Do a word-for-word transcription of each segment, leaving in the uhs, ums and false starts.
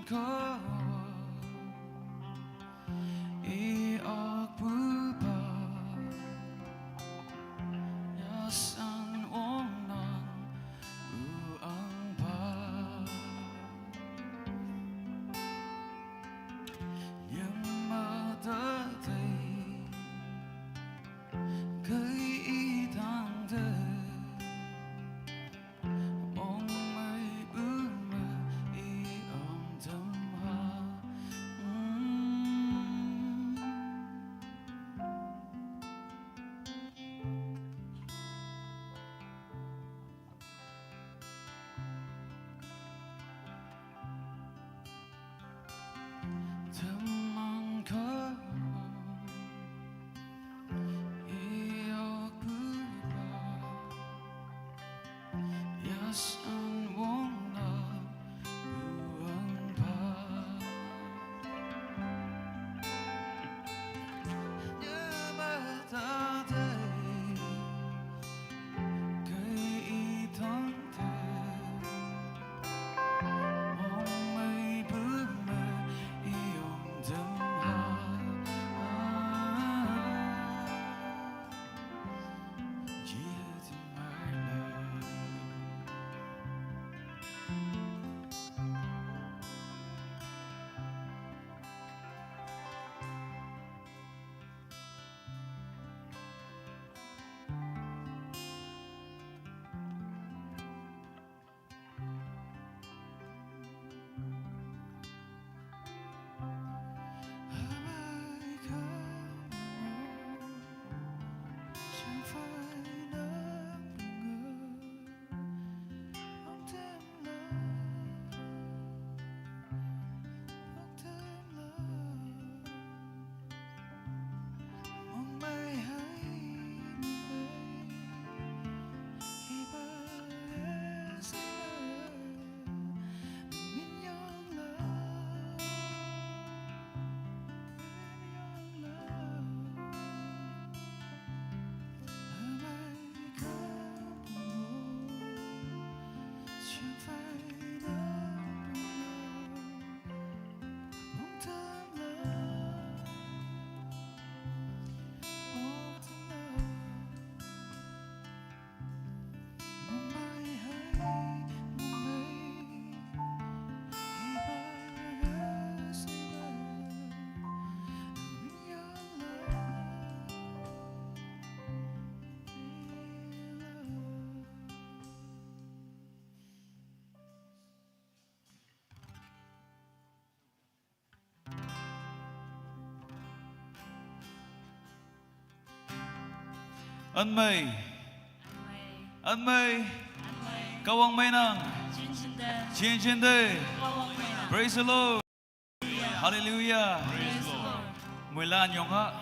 Ko i okpupa, yasan wongnang uangpa. Nyemata tei, kei i tangte. Anmei. Anmei. Kahwang mei nang. Chin chin de. Praise the Lord. Hallelujah. Praise the Lord. Moilan yong ha.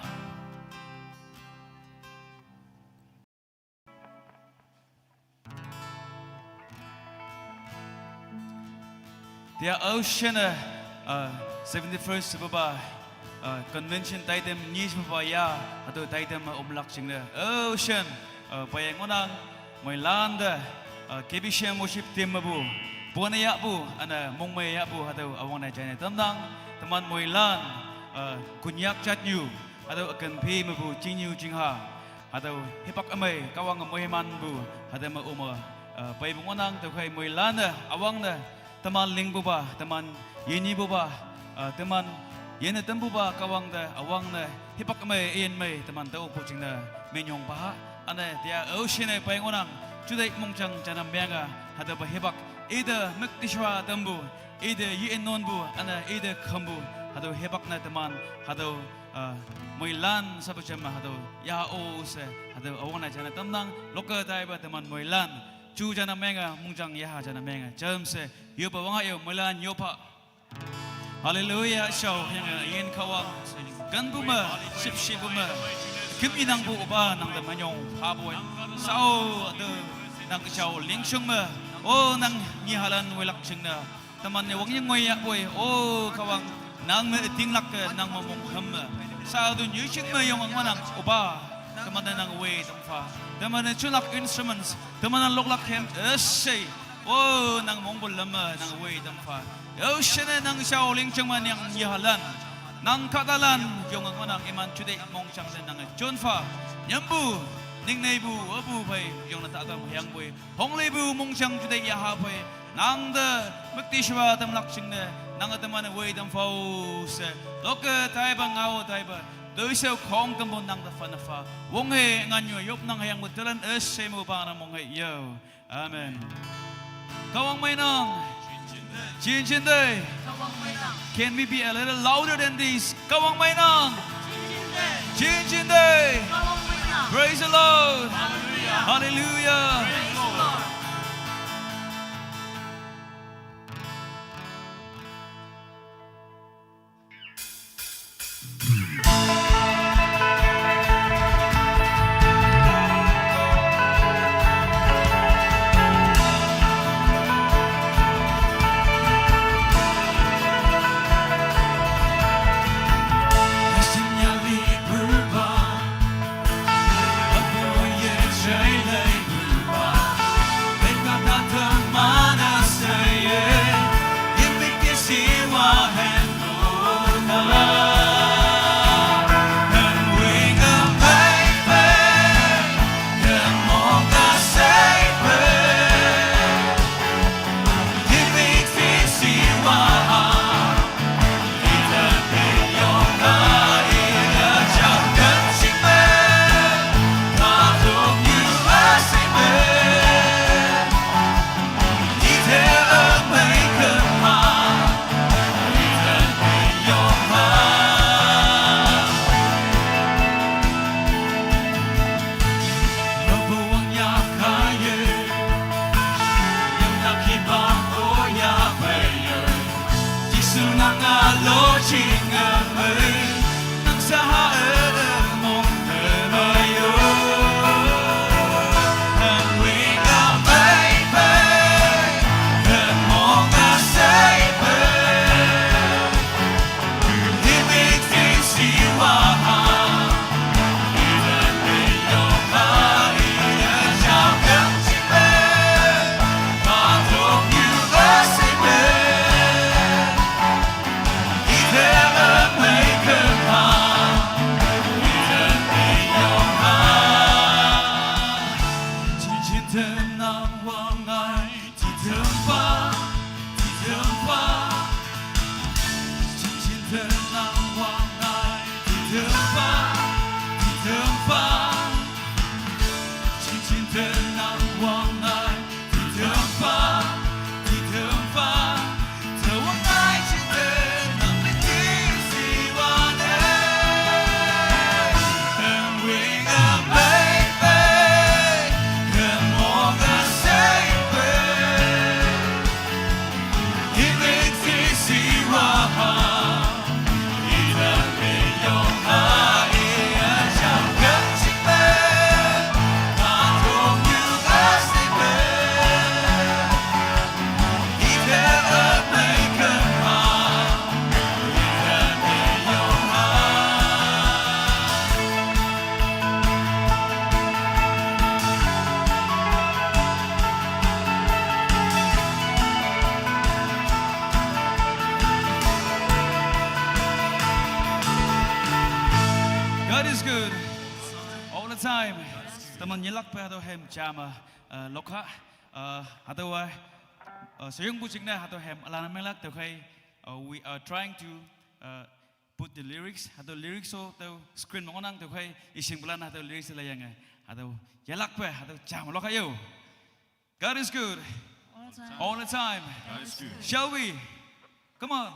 Tia ocean, uh, seventy-first baba, uh, convention taitem nyi baba ya, hatüo taitem, uh, omlak jingne. Ocean, uh, payang onang, moilan te, uh, K B C M worship team mepu, pone yahpu, üne mongmei yahpu, hatüo üwangne jaine tamnang, teman moilan, uh, Konyak jatnyu, hatüo ükenphi mepu chingnyu chingha. Hatüo hipak ümei Kahwang moimanpu, hatüo me ome, uh, peipu ngohnang tüokhei moilan-e, üwangne, teman lingpupa, teman yenyipupa, uh, teman yene tampupa Kahwang te, üwangne, hipak ümei, üyin mei, teman tüopu jingne, minyong paha, üne, tia, ocean-e pei ngohnang, juteih mongjang janam menge, hatüopa hipak, ite müktishuwa tampu, ite ye-innonpu, üne, ite khampu, hatüo hipak ne teman, hatüo, uh, moilan sapu jam me hatüo, ya o she, hatüo üwangne jaine tamnang, lokke taipa teman moilan, ju janam menge, mongjang yaha janam menge, jamshe, yoppe wang ha yo, moilan yoppha. Hallelujah, shao, yange yin Kahwang, kenpu me, shüpshepu me, küm inangpu opa nang te minyong phapu-e, shao, hatüo, nang jao lingshong me, o nang nyihalan weilak jingne, teman-e wangying ngoiyahpu-e, o Kahwang, nang me ütinglak-e, nang me monghüm me, sha hatüo nyoijing me yong ngohnang opa, teman-e nang wei tampha, teman-e junlak instruments, teman-e loklak hem üshei, O, nang mongpul lama, nang wei dam fa. Yo shene nang shao ling chang ma nyang yahalan. Nang katalan, yong ang manang iman chude mong chang le nang chun fa. Nyambu, ning nei bu, abu pai, yong na ta kam yang bui. Hong le bu mong chang chude yaha pai. Nang de, mukti shwa tam lak ching ne, nang ataman wei dam fa o se. Loke tai ba ngao tai ba. Doi se khong kam bon nang da fa na fa. Wong he ngan yo yop nang yang bu talan es se mo ba na mong he yo. Amen. Kawang mainang. Chin chin day. Can we be a little louder than this? Kawang mainang. Chin chin day. Praise the Lord. Hallelujah. God is good. All the time. Taman yelak pe hatüo hem jama, eh, lokha, eh, hatüowa, eh, soyongpu jingne hatüo hem üla ne menglak tüokhei, eh, we are trying to, eh, put the lyrics, hatüo lyrics-o tüo screen me ngohnang tüokhei, ishingpulan hatüo lyrics leyange, hatüo yelak pe hatüo jama lokha yo. God is good. All the time. All the time. God is good. Shall we? Come on.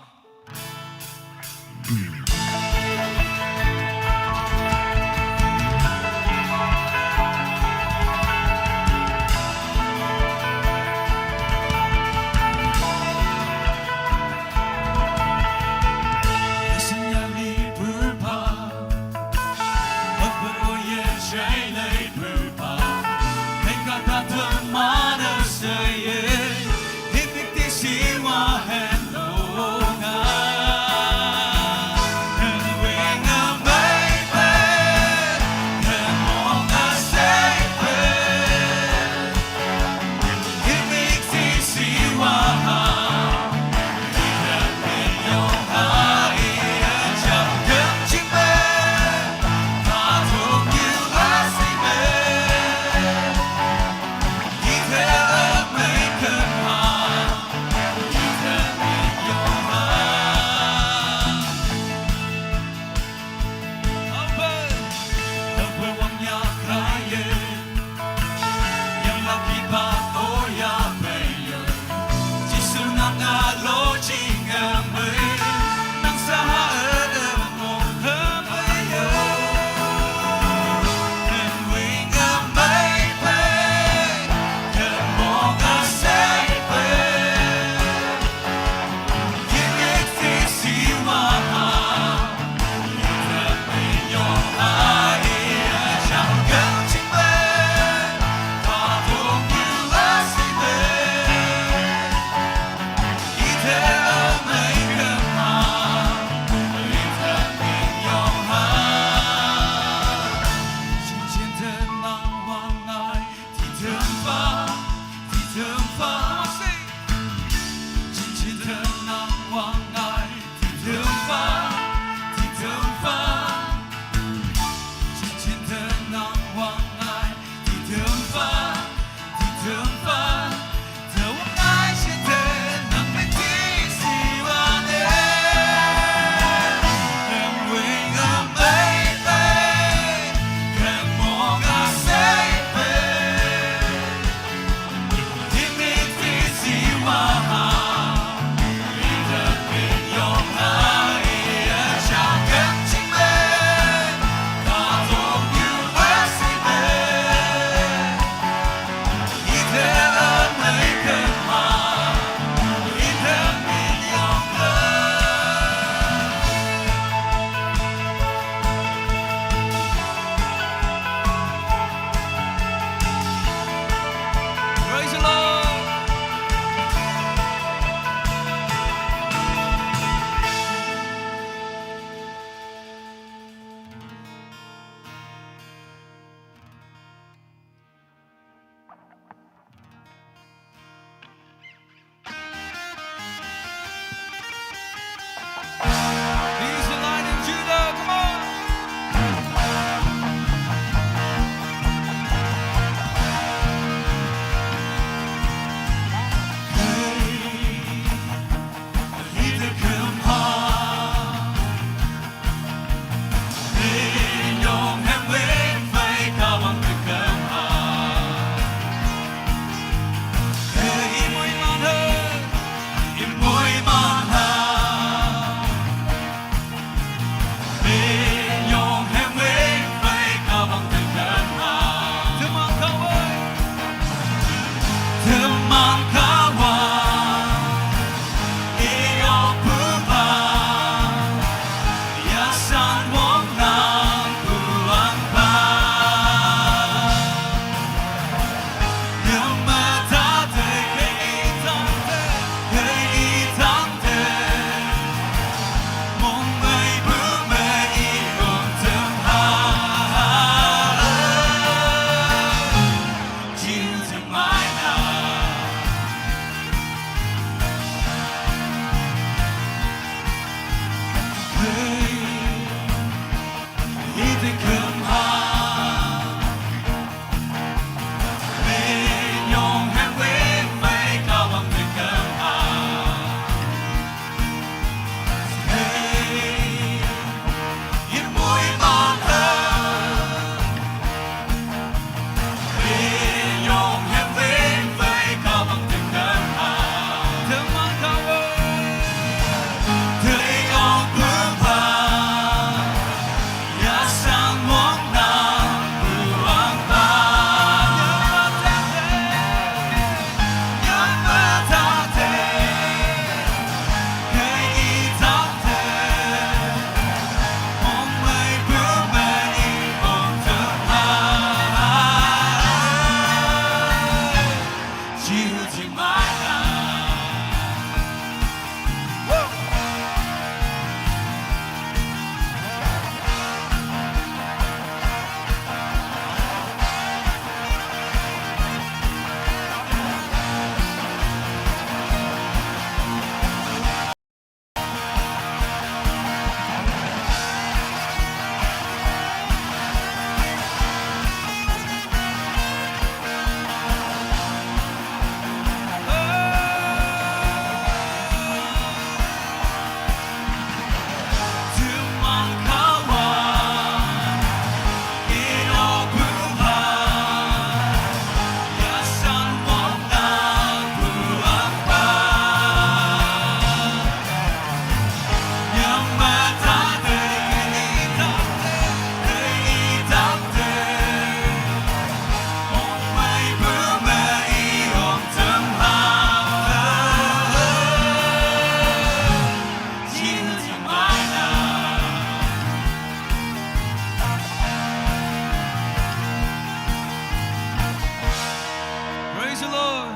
Lord.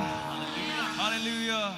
Hallelujah.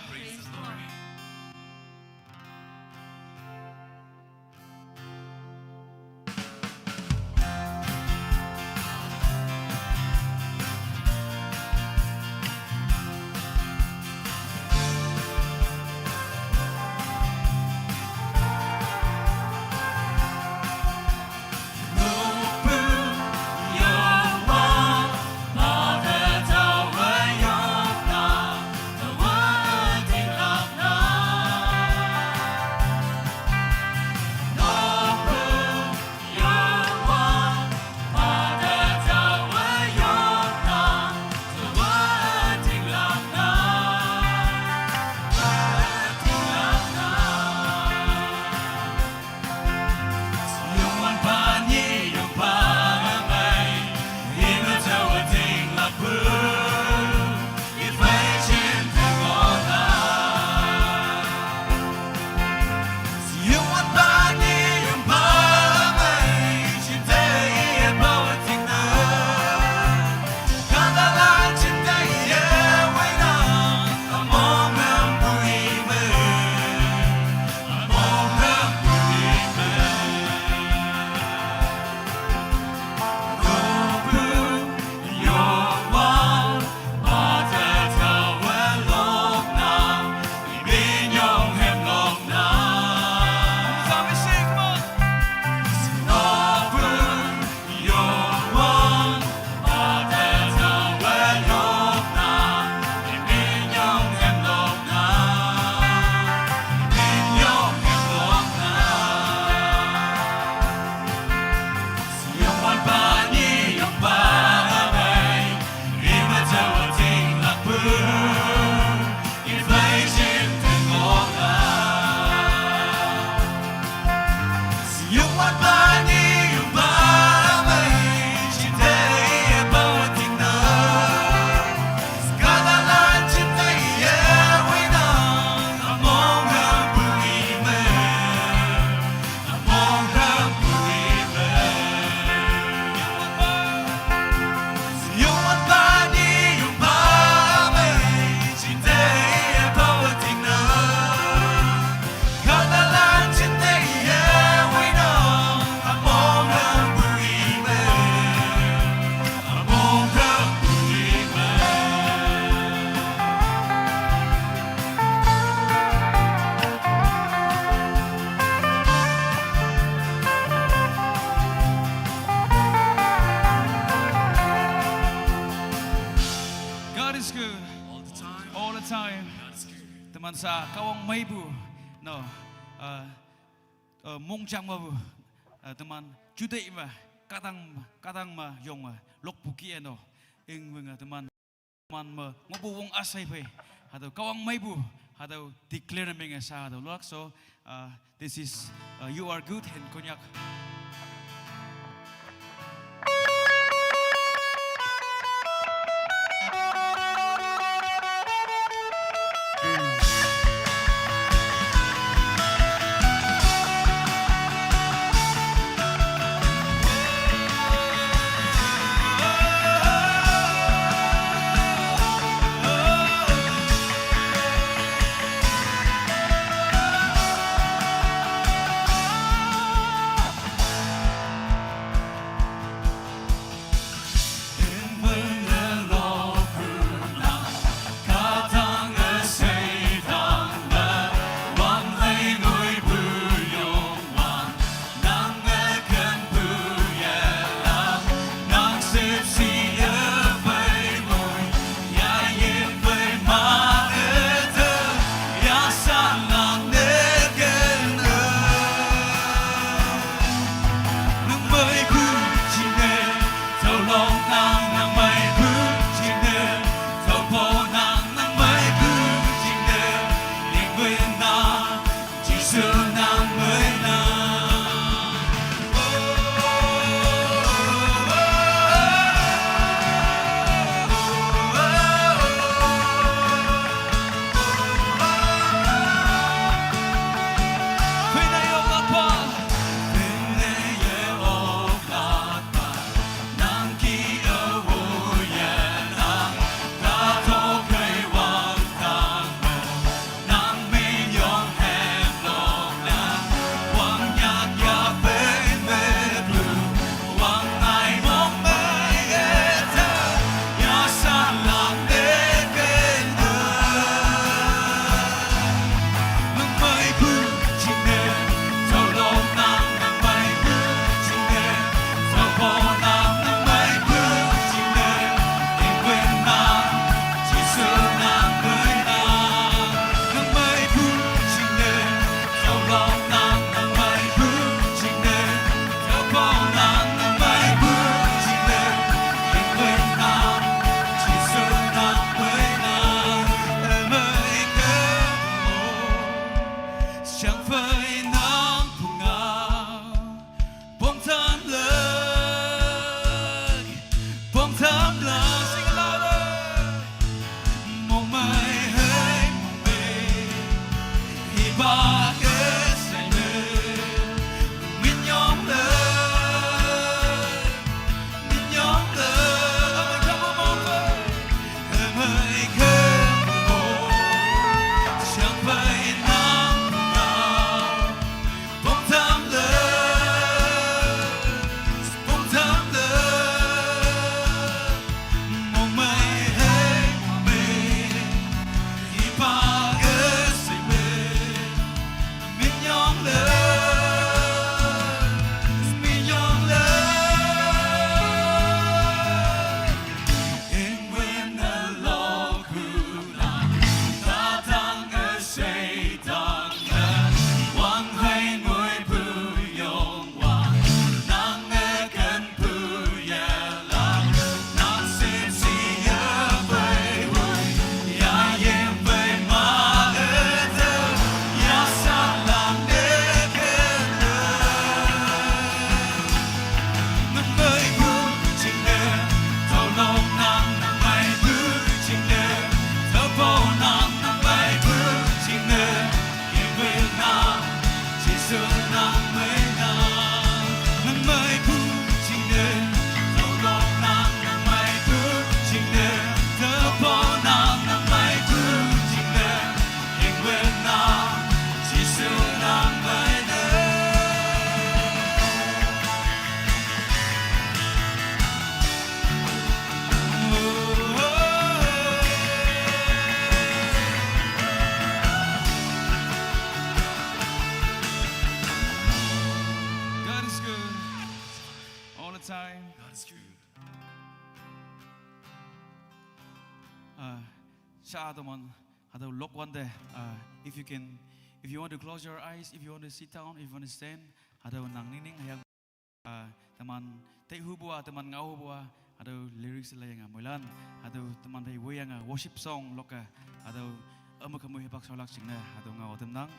God is good. All the time. All the time. God is good. Teman sa kawang maibu. No. Uh, uh, mongjang mabu. Uh, teman judei ma. Katang, katang ma yong ma. Lok buki eno. Ing wenga teman. Teman ma ngobu wong asai pe. Hatüo kawang maibu. Hatüo declare menge sa hatüo lok. So, uh, this is, uh, You Are Good and Konyak. Uh, sha teman, hatüo lok wante, uh, if you can, if you want to close your eyes, if you want to sit down, if you want to stand, hatüo nang ningning hüyange, uh, teman teihupu-a, teman ngaohupu-a, hatüo lyrics leiyange moilan, hatüo teman phei woiyange worship song lokke, hatüo üme kemoi hipak shaolak jingne, hatüo ngao tamnang.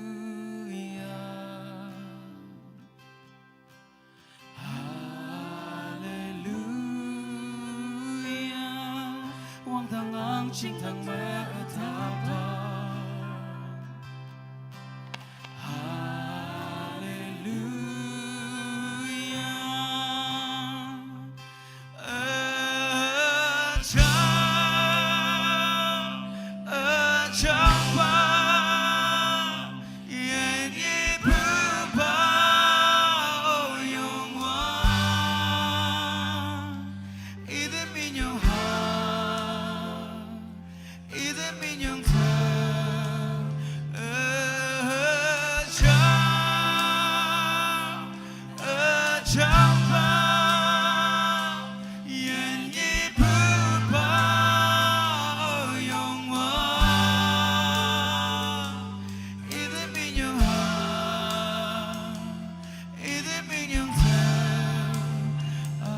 Haleluya, haleluya, wangdang ahngching tangme ütapa. Haleluya. Üjang, üjangpa, yinyepupa, O Youngwan, ite minyong ha, ite minyong te, üjang, üjangpa, yinyepupa, O Youngwan, ite minyong ha, ite minyong te. Amen.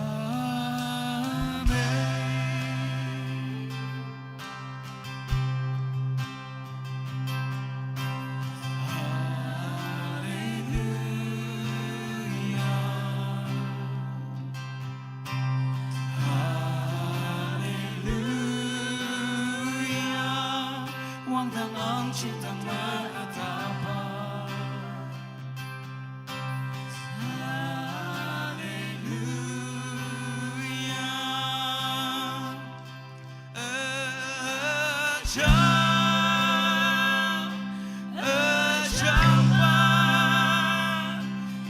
Haleluya. Haleluya. Wangdang ahngching tangme ütapa. Haleluya. Üjang, üjangpa,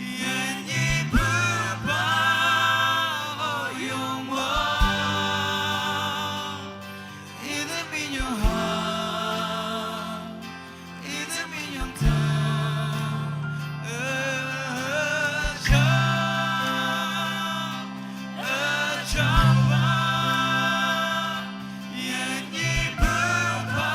yinyepupa, O Youngwan, ite minyong ha, ite minyong te, üjang, üjangpa, yinyepupa,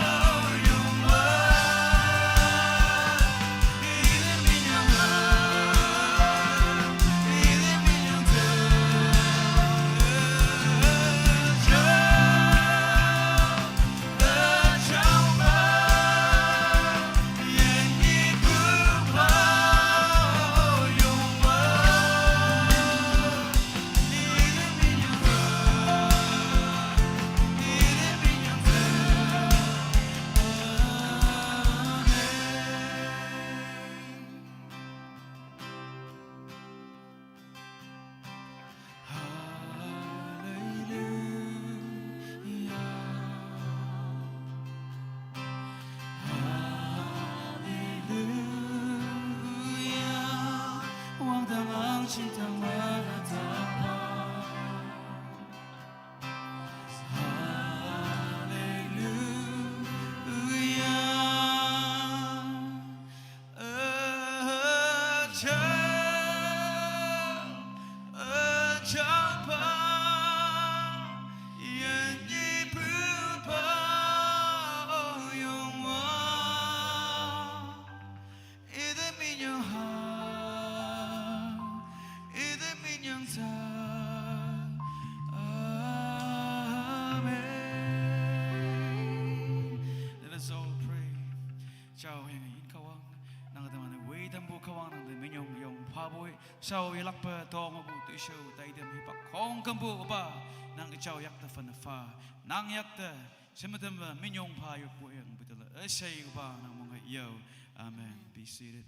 O Youngwan, ite minyong ha, Haleluya. Haleluya. Wangdang ahngching tangme ütapa. Haleluya. Üjang, üjangpa, yinyepupa, O Youngwan, ite minyong ha, ite minyong te. Amen. Let us all pray. Jao henge yin Kahwang, nang teman-e wei tampu Kahwang, nang te minyong yong phapoi, shao yelakpe tongpu toishao taitam hipak khongkümpu Üpa, nang jao yakte phanne pha, nang yakte sheme tamme minyong pha yoppu yang putala üshei Üpa nang monghe yao. Amen. Be seated.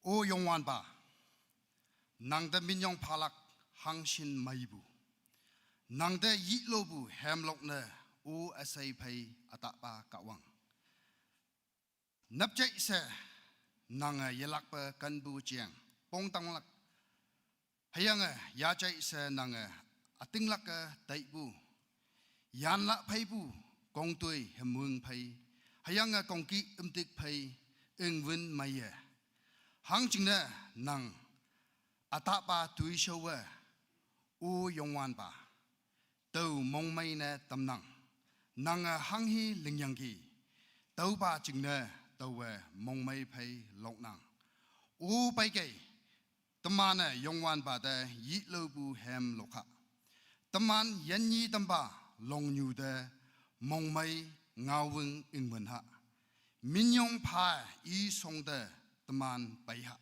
O Youngwanpa, nangte minyong phalak hangshin meipu, nangte yilopu hemlok ne o üshei phei ütapa Kahwang. Nap jai she nange yelakpe kanpu jeng pongtanglak. Hüyange yajai she nange ütinglake taipu, yanla pheipu, kongtoi hemwüng phei, hüyange kongki ümtik phei, ingwün meiye. Hangjingne nang ütapa toishaowe, O Youngwanpa, tao mongmei ne tamnang. Nange hanghi lingyangki, taopa jingne taowe mongmei phei loknang. O peikei, teman-e Youngwanpa te yilopu hemlok ha. Teman yannyi tampa longnyu te mongmei ngaowüng ingwün ha. Minyong pha i shongte teman pei ha.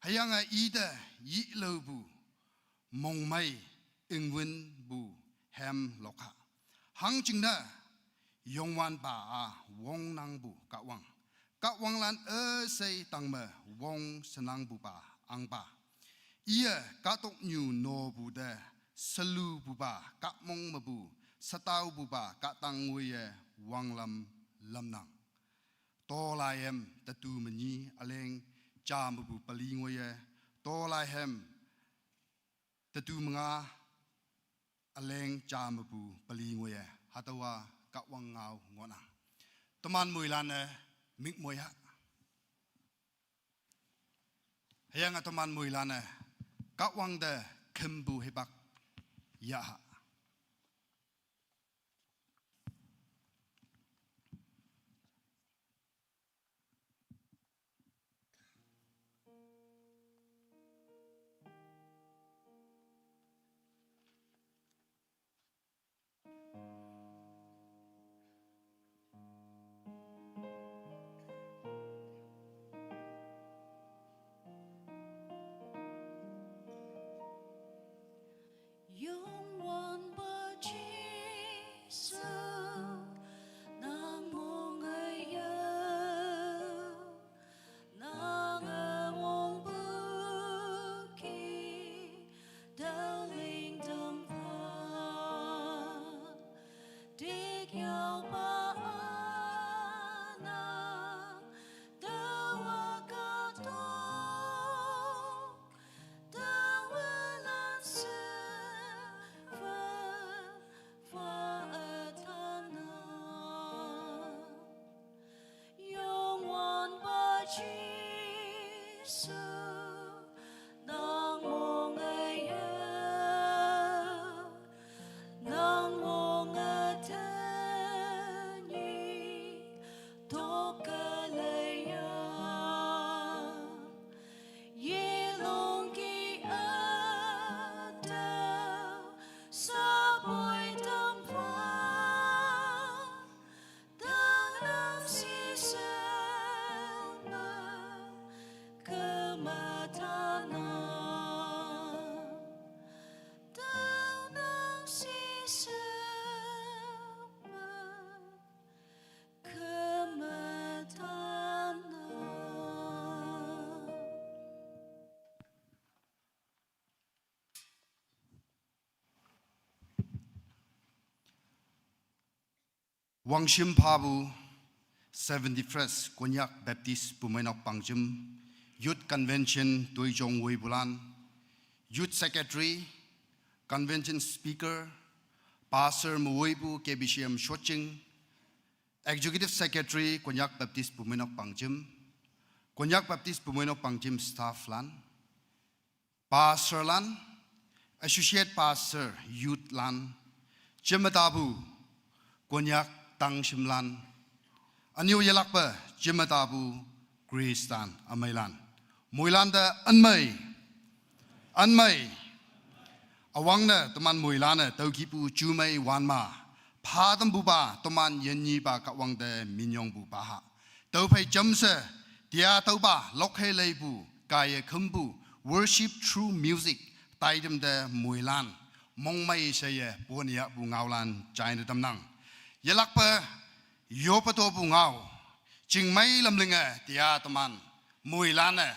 Hüyange ite yilopu mongmei ingwünpu hemlok ha. Hangjingne Youngwanpa-a wongnangpu Kahwang, kahwanglan üshei tangme wong shenangpupa ahngpa. Iye kahtoknyu nopu te shelupupa, kahmong mepu shetaopupa kahtang ngoiye wanglam lamnang. Tolai hem tetu menyi üleng ja mepu peli ngoiye, tolai hem tetu menga üleng ja mepu peli ngoiye, hatüowa Kahwang ngao ngohnang. Teman moilan-e mik moi ha. Hüyange teman moilan-e Kahwang te khümpu hipak yah ha. Youngwanpa Jesu, nang mong üyao, nange wongpu ki, tüoling tampha, tikyaopa nang, taowa kahtok, taowa lanshe pha, pha ütanang. Youngwanpa Jesu, nang mong üyao, nang mong ütenyih, toke leiya. Yelongki ütao, shapoi tampha, tüonang shishao me kematanang. Tüonang shishao me kematanang. Wangshim phapu seventy-first Konyak Baptist Bumeinok Pangjim Youth Convention toijong woipulan, Youth Secretary, Convention Speaker, Pastor mewoipu K B C M Shotjing, Executive Secretary Konyak Baptist Bumeinok Pangjim, Konyak Baptist Bumeinok Pangjim staff lan, Pastor lan, Associate Pastor, Youth lan, jemetapu Konyak tangshimlan, ünyu yelakpe jemetapu Christian ümeilan, moilante ünmei, ünmei. Üwangne teman moilan-e tüokihpu jumei wanma, phatampupa teman yinnyipa Kahwang te minyongpu pha ha. Tüophei jamshe, tia tüopa lokhe leipu, kaiye khümpu, Worship Through Music taitam te moilan mongmei sheye ponyahpu ngaolan jaine tamnang. Yelakpe yope topu ngao, chingmei lamlinge tia teman moilan-e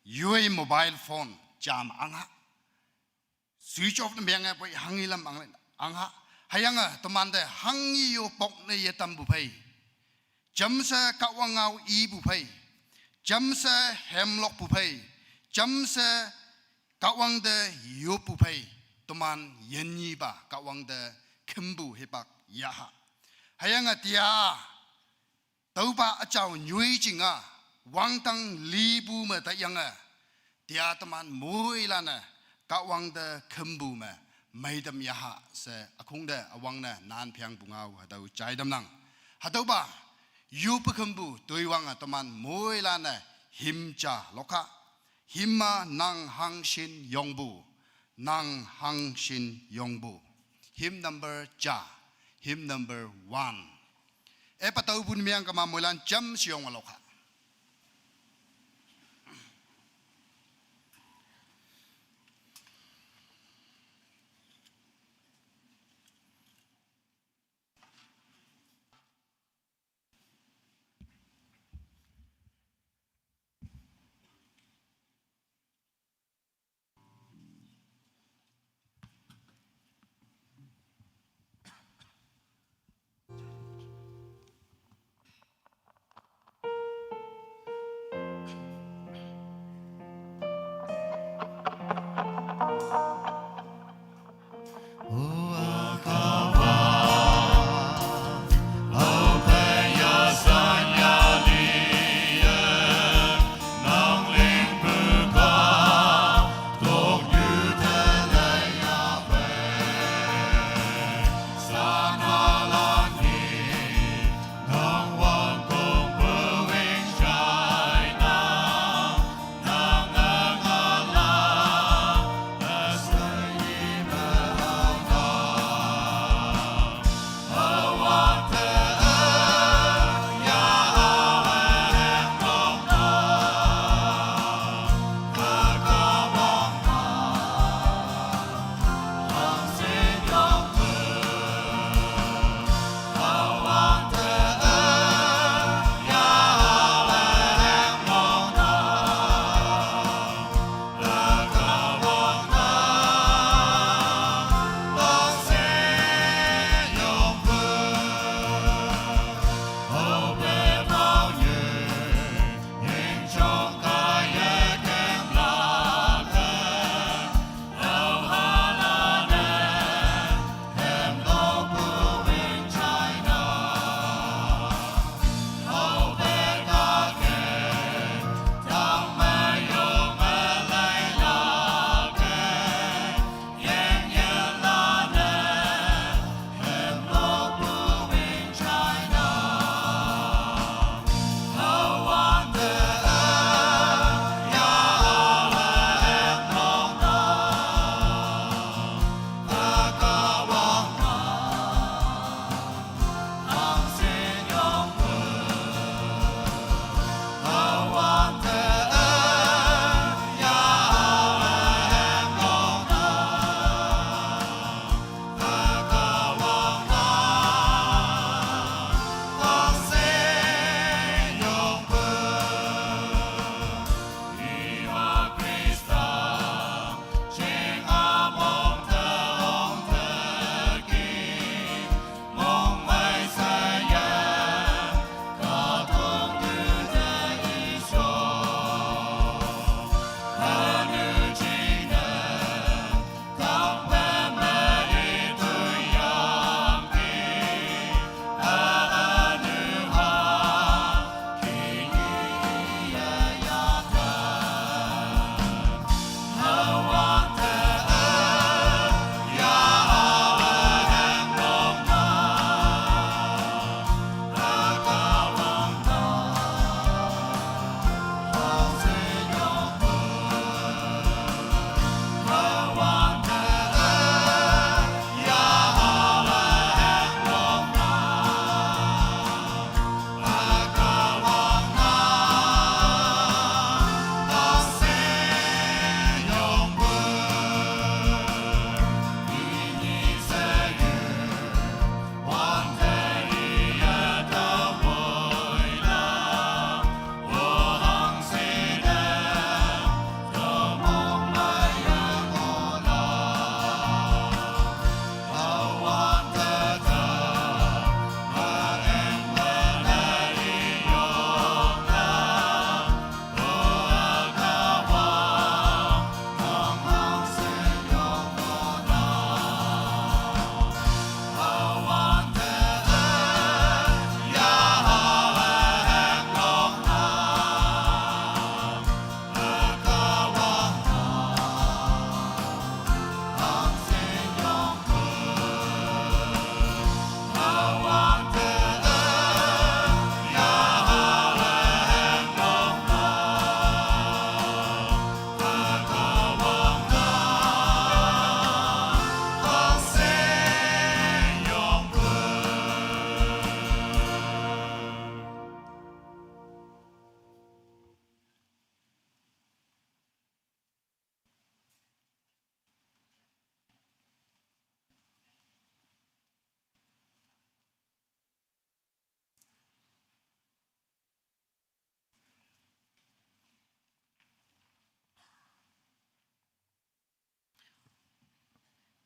Yoi mobile phone jam angha. Switch off ne myange poi hanghi lam ang, angha. Hüyange temante hanghi yo pok ne yetampu phei. Jamshe Kahwang ngao ipu phei. Jamshe hemlokpu phei. Jamshe Kahwang te yoppu phei. Teman yinyepa Kahwang te khümpu hipak yaha. Hüyange tia tüopa üjao nyoi jinga, wangdang lipu me tayange, tia teman moilan-e, Kahwang te khümpu me, meitam yaha she ükhong te üwangne nan phangpu ngao hatüo jai tamnang. Hatüopa, yoppe khümpu toiwange teman moilan-e, hymn ja lokha. Hymn-a nang hangshin yongpu, nang hangshin yongpu. Hymn number ja, hymn number one. Epa tüopu ne meng kema moilan jamshe yonge lokha.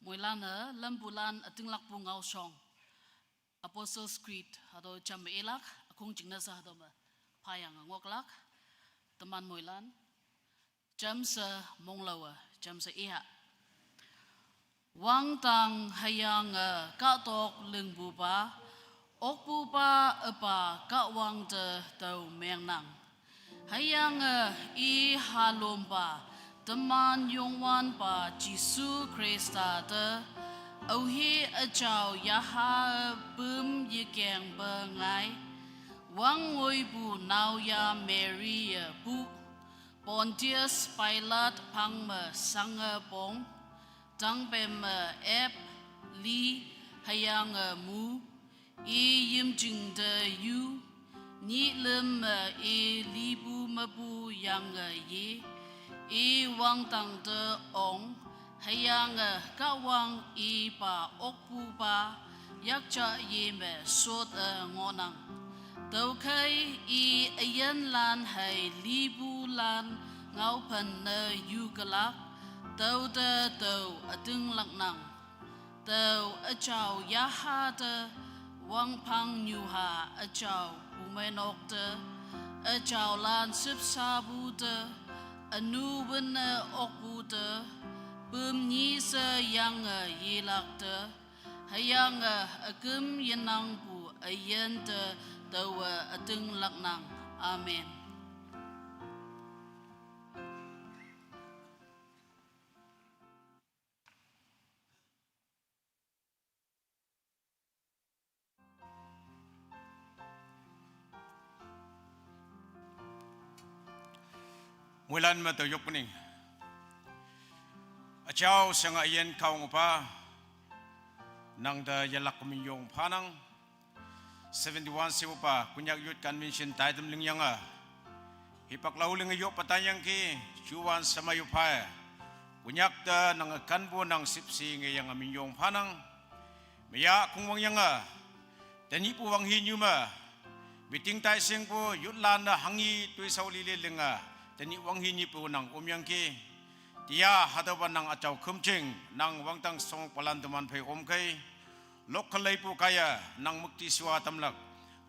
Moilan-e lampulan ütinglakpu ngaoshong. Apostles' Creed hatüo jam me ilak, ükhong jingne she hatüo me phayang ngoklak. Teman moilan. Jamshe monglaowe, jamshe iha. Wangdang hüyange kahtok lingpupa, okpupa üpa Kahwang te tao mengnang. Hüyange i halompa, teman Youngwanpa Jesu Khrista te, aohi üjao yaha püm yekengpe ngai, wangngoipu naoya Mary-e pu, Pontius Pilate phang me shange pong, tangpem me ep, li, hüyange mu, i yimjing te yu, nyih lüm me i lipu mepu yange ye, i wangdang te ong, hüyange Kahwang ipa okpupa, yakja ye me shot-e ngohnang. Tüokhei i üyinlan hei lipulan ngaophen ne yukelak, tüote tao ütinglaknang. Tao üjao yaha te, wangphangnyuha üjao pumeinok te, üjaolan shüpshapu te, ünu wünne okpu te, püm nyi she yange yelak te, hüyange üküm yenangpu üyin te taowe ütinglaknang. Amen. Moilan me tao yopning. Üjao shange üyin Kahwang üpa, nang te yelak minyong phanang. Seventy-one shepupa Konyak Youth Convention taitam lingyange, hipak lao linge yoppa tanyangki, juwan shema yoppha-e, Konyak te nange kanpu nang shüpshe ngeyange minyong phanang. Meya khongwangyange, tenyihpu wanghinyu me, meeting taishingpu youthlan-e hanghe toishao lili linge, tenyih wanghinyipu nang omyangki. Tiya hatüopa nang üjao khümjing, nang wangdang shongpalan teman phei omkhei. Lokkeleipu kaiye nang müktishiwa tamlak.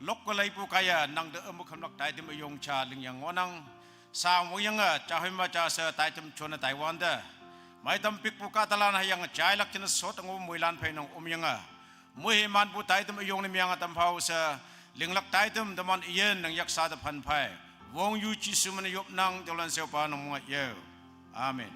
Lokkeleipu kaiye nang te ümük hümlak taitam üyong ja lingyang ngohnang. Shangwangyange, jahoi me ja she taitam jone taiwante, meitam pikpu kahtalan hüyange jailak jingne shot ngoh moilan phei nang omyange, moimanpu taitam üyong ne myange tampha-o she, linglak taitam teman üyin nang yaksa te phanphai. Wongyu Jesu me-e yopnang, tüolan sheopa nang mong-a yao. Amen.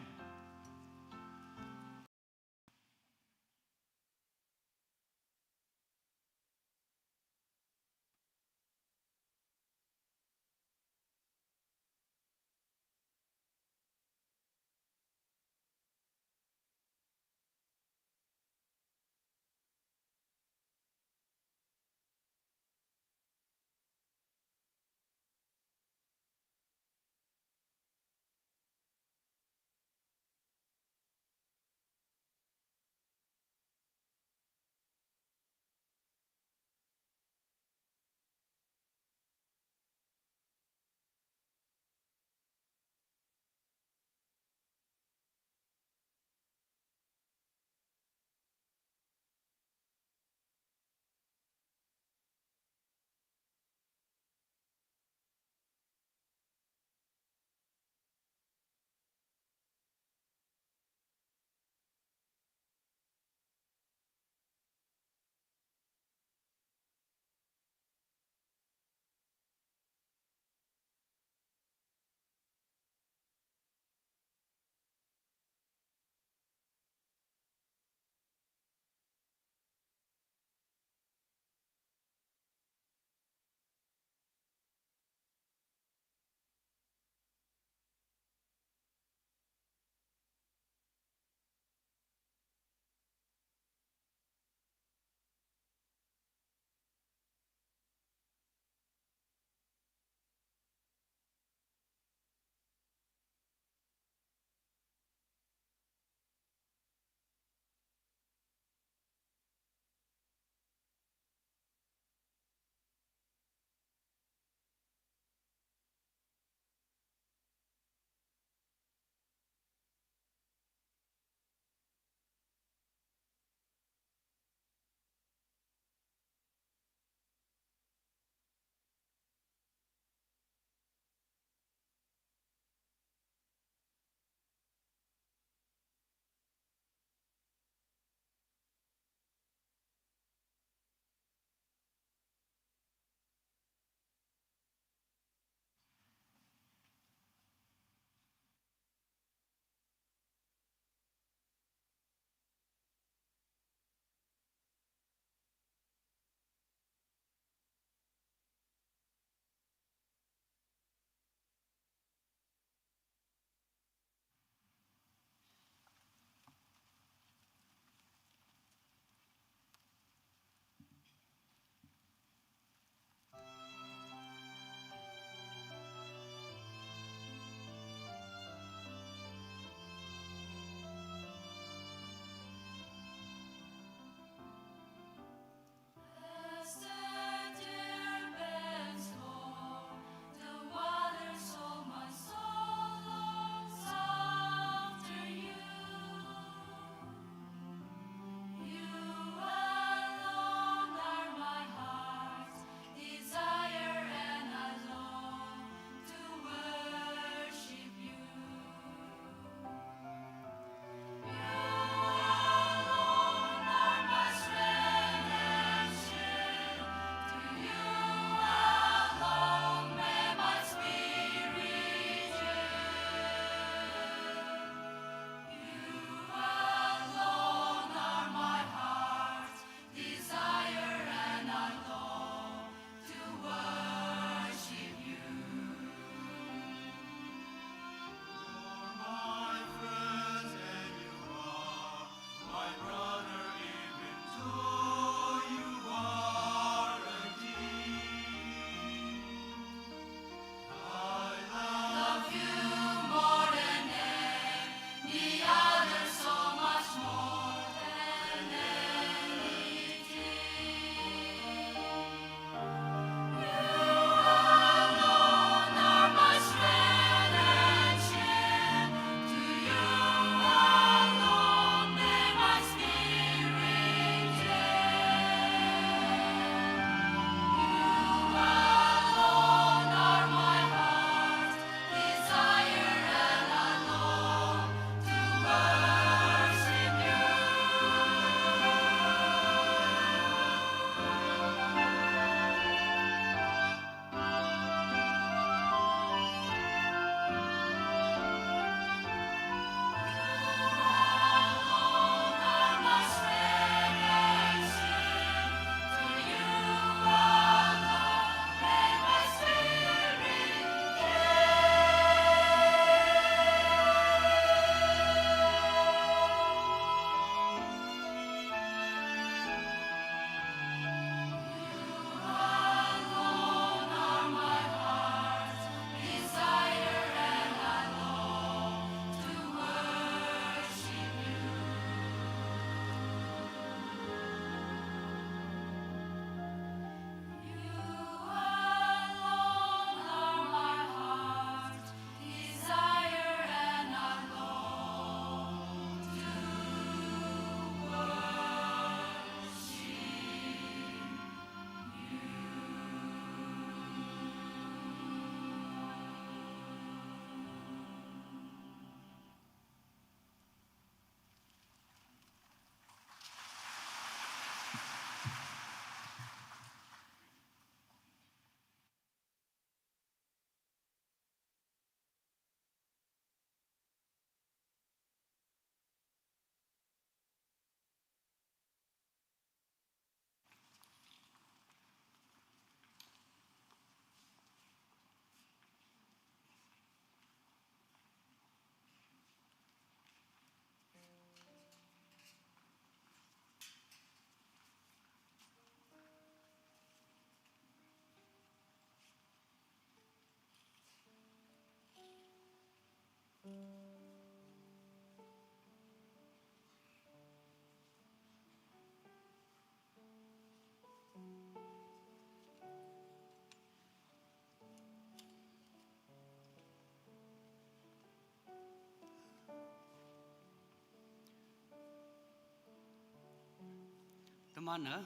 Teman-e,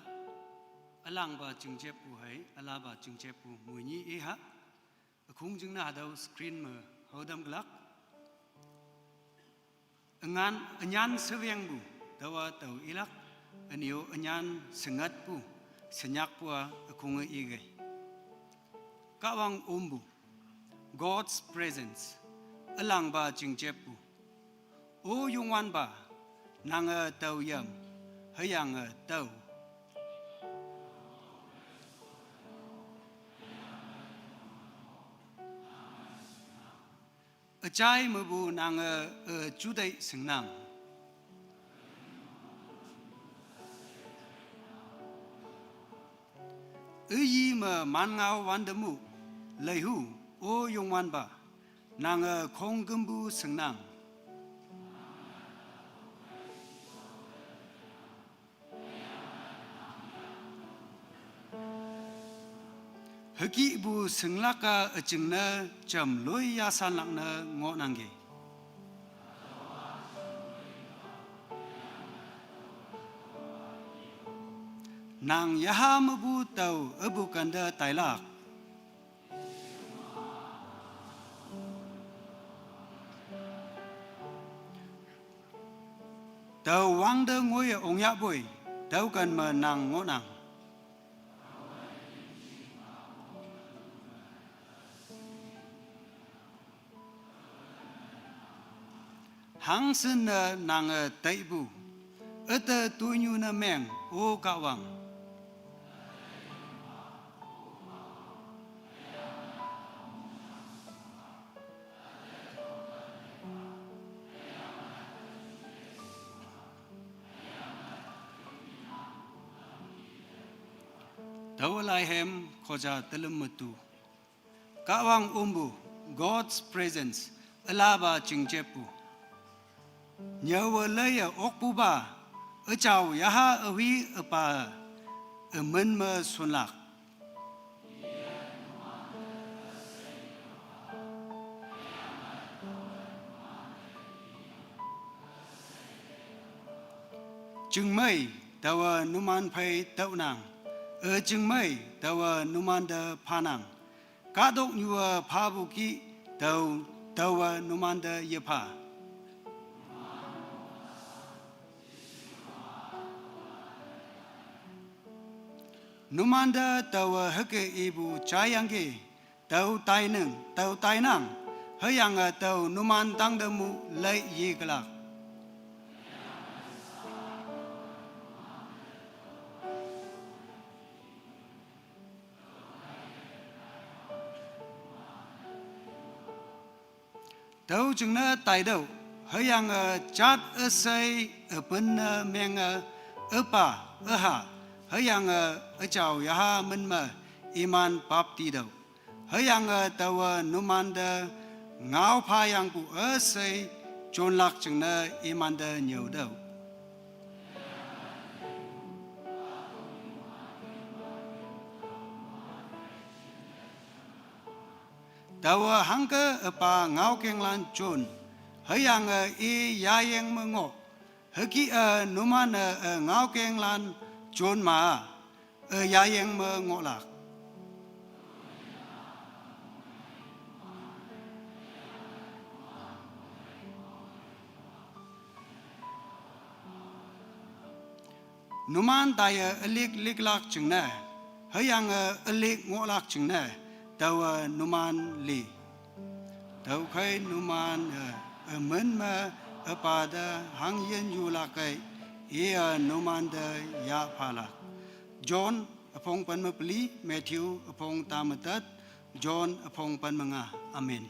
ülangpa jingjeppu hei, ülapa jingjeppu münyi iha. Ükhung jingne hatüo screen me haodam külak. Üngan, ünyan sewengpu, taowa tao ilak, ünyo ünyan sengatpu, senyakpu-a ükhunge ike. Kahwang ompu, God's presence, ülangpa jingjeppu. O Youngwanpa, nange tao yam, hüyange tao. Üjai mepu nange, eh, juteih shingnang. Üyi me man ngao wante mu, leihu, O Youngwanpa, nange khongkümpu shingnang. Hükihpu shinglak-a üjingne jam loi yasanlak ne ngohnangki. Nang yaha mepu tao üpu kante tailak. Tao wangte ngoiye ongyahpoi, tüoken me nang ngohnang. Hangshinne nange taipu, üte toinyu ne meng, O Kahwang. Taowe laihem khoja telüm metu. Kahwang ompu, God's presence, ülapa jingjeppu. Nyüowe leiye okpupa, üjao yaha üwi üpa, ümin me shonlak. Jingmei, taowe numan phei tüonang. E jingmei, taowe numante phanang. Kahtoknyuwe phapu kih, tao, taowe numante yepha. Numante taowe hüke ipu jayangki, tao tainang, tao tainang, hüyange tao numan tangte mu lei yekelak. Tüo jingne taitüoh, hüyange jat üshei üpinne menge üpa, üha, hüyange üjao yaha min me iman baptitüoh. Hüyange taowe numante ngaophayangpu üshei jonlak jingne imante nyüotüoh. Taowe hangke üpa ngaokenglan jon, hüyange i yayeng me ngoh, hüke-e numan-e, e, ngaokenglan jon ma, e, yayeng me ngohlak. Numan taiye ülick licklak jingne, hüyange ülick ngohlak jingne, taowe numan li. Tüokhei numan, e, ümin me üpa te hangyin yulakkei, iye numante yahphalak. John üpong pen me peli, Matthew üpong ta me tet, John üpong pen me nga. Amen.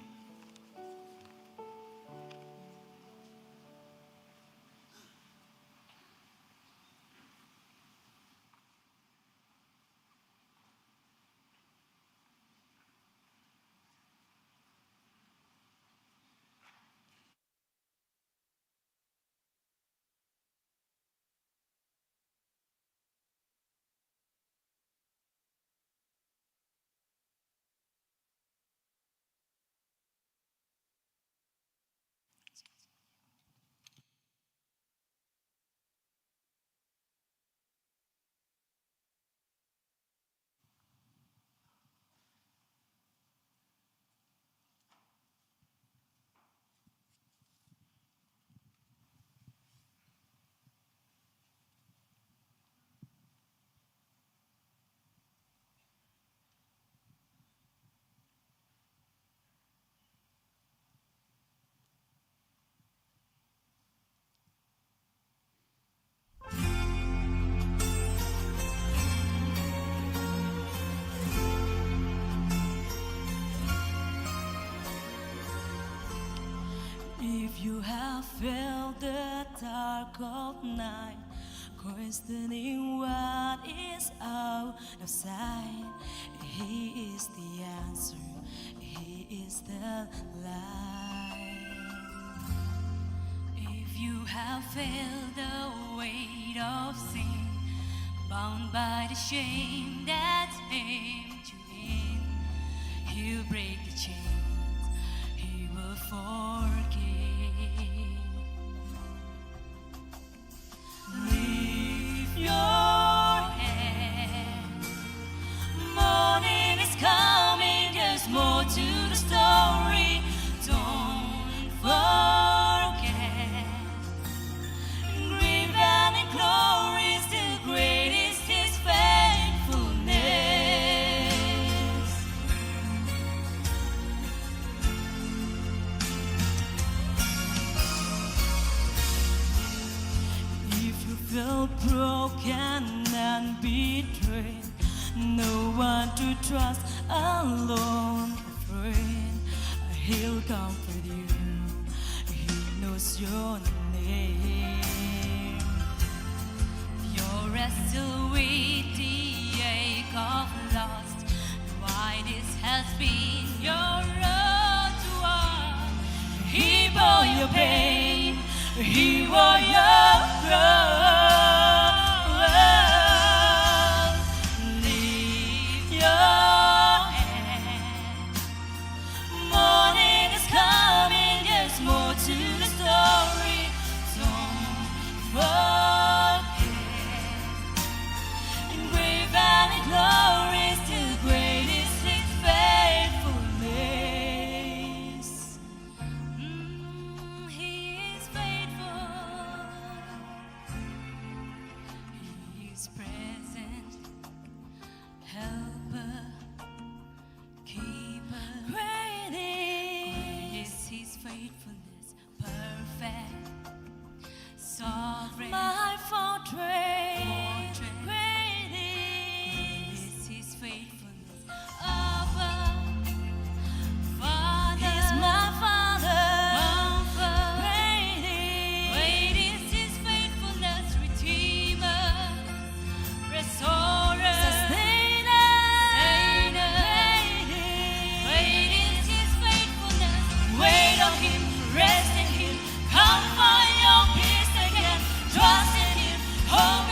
Feel the dark of night, questioning what is out of sight. He is the answer, He is the light. If you have felt the weight of sin, bound by the shame that hemmed you in, He'll break the chains, He will forgive. Lift your head. Morning is coming, there's more to the story. Don't forget. Grief and in glory, still great is His faithfulness. If you feel broken and betrayed, no one to trust, alone, afraid, He'll comfort you. He knows your name. You're wrestle with the ache of loss. Why this has been your road to war? He bore your pain, He wore your cross. Lift your head. Morning is coming, there's more to the story. Don't forget. In grief and in glory, still great is His faithfulness. Mm, He is faithful. He is present, helper, keeper. Great is His faithfulness, perfect, sovereign, my fortress. Fortress. Great is His faithfulness, Abba, Father. He's my Father. Comfort. Great is Great is His faithfulness, Redeemer, Restorer, Sustainer. Sustainer. Great is His faithfulness. Wait on Him, rest in Him. Come find your peace again. Trust in Him, hope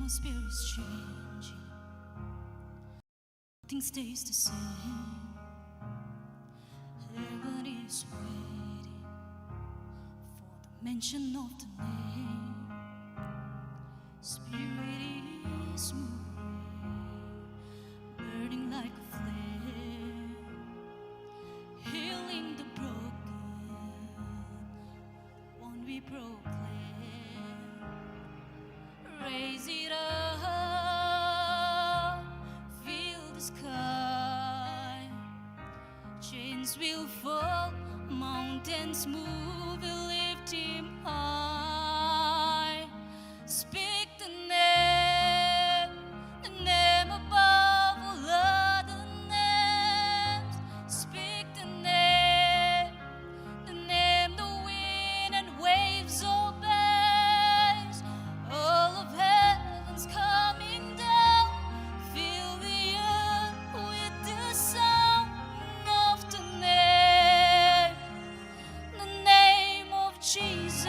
Spirit is changing. Nothing stays the same. Heaven is waiting for the mention of the name. Spirit is moving, burning like a flame, healing the broken. Won't we proclaim? Raise it up, fill the sky. Chains will fall, mountains move, we lift him high. Speak the name, the name above all other names. Speak the name, the name the wind and waves obeys. All of heaven's coming down. Fill the earth with the sound of the name, the name of Jesus.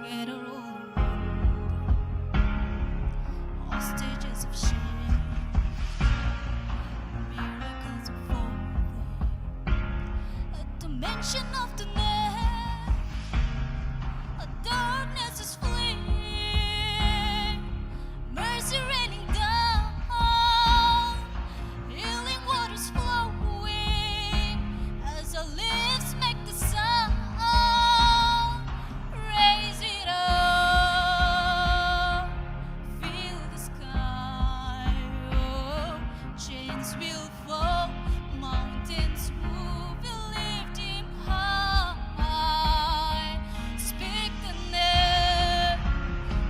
Gather all around, hostages of shame, miracles unfolding at the mention of the name. A darkness is fleeing, mercy raining down, healing waters flowing as our lips make the sound. Raise it up, fill the sky. Oh, chains will fall, mountains move, we lift him high. Speak the name,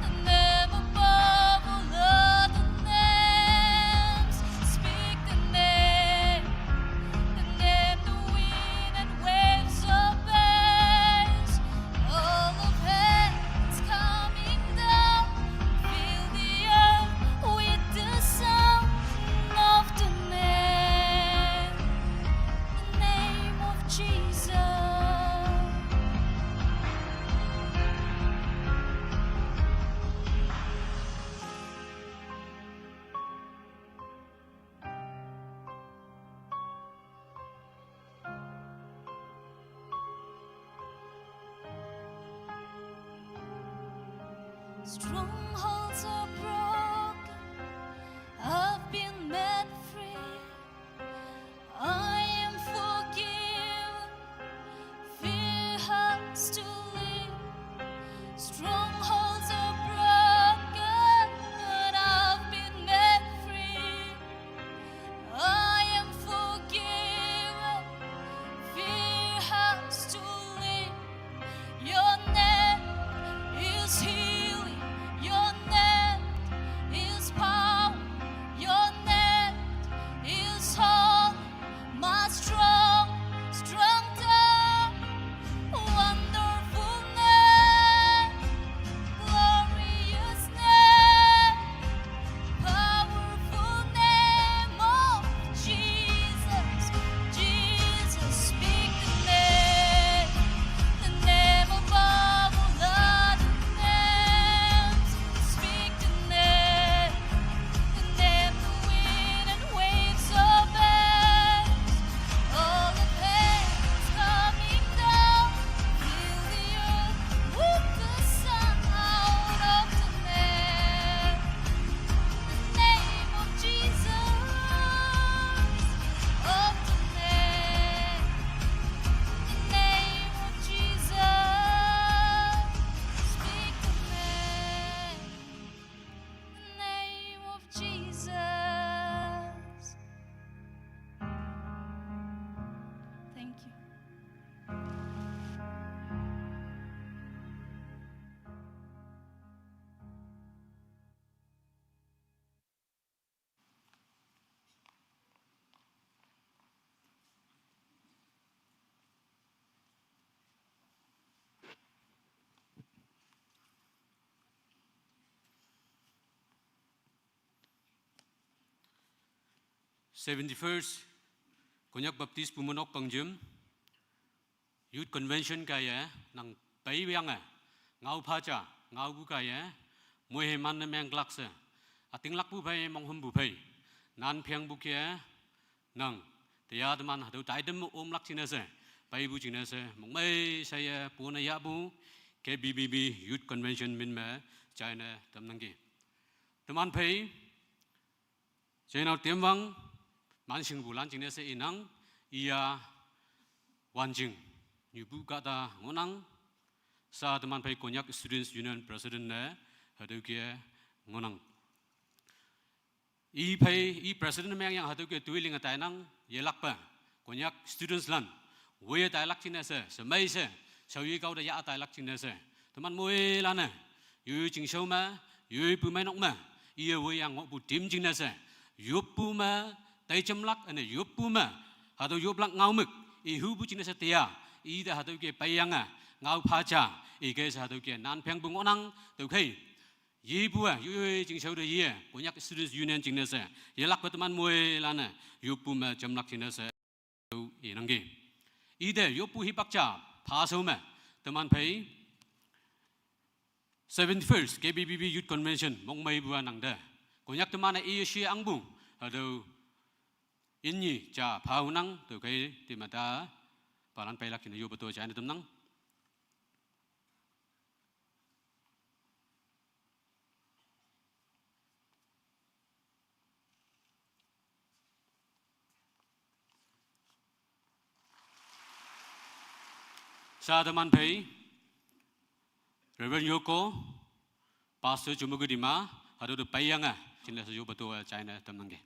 the name above all other names. Speak the name, the name the wind and waves obeys. All of heaven's coming down. Fill the earth with the sound of the name, the name of Jesus. Strongholds are broken, I've been made free. I am forgiven, fear has to leave. Strongholds are broken, I've been made free. I am forgiven, fear has to leave. Your name is healing, your name is power, your name is holy. My strong, strong tower, wonderful name, glorious name, powerful name of Jesus. Jesus, speak the name, the name above all other names. Speak the name, the name the wind and waves obeys. All of heaven's coming down. Fill the earth with the sound of the name, the name of Jesus, of the name, the name of Jesus. Speak the name, the name of Jesus. Thank you. Seventy-first Konyak Baptist Pumonok Pangjum Youth Convention kaya nang Pei yange, ngao phaja, ngao bu kaiye, moiman ne meng klak she. Ating lak bu phei, monghüm bu phei. Nan pheng bu ke, nang. Teya teman hatüo taitam om lak jingne she. Pei bu jingne she, mongmei she ye, pone yahpu, K B B B Youth Convention min me, jaine tamnangki. Teman phei, Jenao Temwang, manshingpulan jingne she inang, iya Wanjing, nyupu kahta ngohnang, sa teman phei Konyak Students Union President ne, hatüo ke ngohnang. I phei, i President meng yang hatüo ke toiling atainang, yelakpe, Konyak students lan, woiye tailak jingne she, shemei she, shaoyi kao te yah tailak jingne she. Teman moilan-e, yoi chingshao me, yoi pumei nok me, iye woiyang ngohpu tim jingne she. Yoppu me, taijamlak, üne yoppu me, hatüo yoplak ngaomük, ihupu jingne she teya, ite hatüo ke peiyange, ngao phaja, ike she hatüo ke nan phengpu ngohnang, tüokhei. Yepu-e, yoi chingshao te ye, Konyak Students Union jingne she, yelakpe teman moilan-e, yoppu me jamlak jingne she, inangki. Ite yoppu hipak ja, phashao me, teman phei, seventy-first K B B B Youth Convention, mongmeipu-a nangte. Konyak teman-e iye she angpu, hatüo, inyi ja phaonang, tüokhei, temata, palan peilak jingne yoppe to jaine tamnang. Sa teman phei, Reverend Yoko, Pastor Jumogedima, hatüo te peiyange, jingne she yoppe to jaine tamnangki.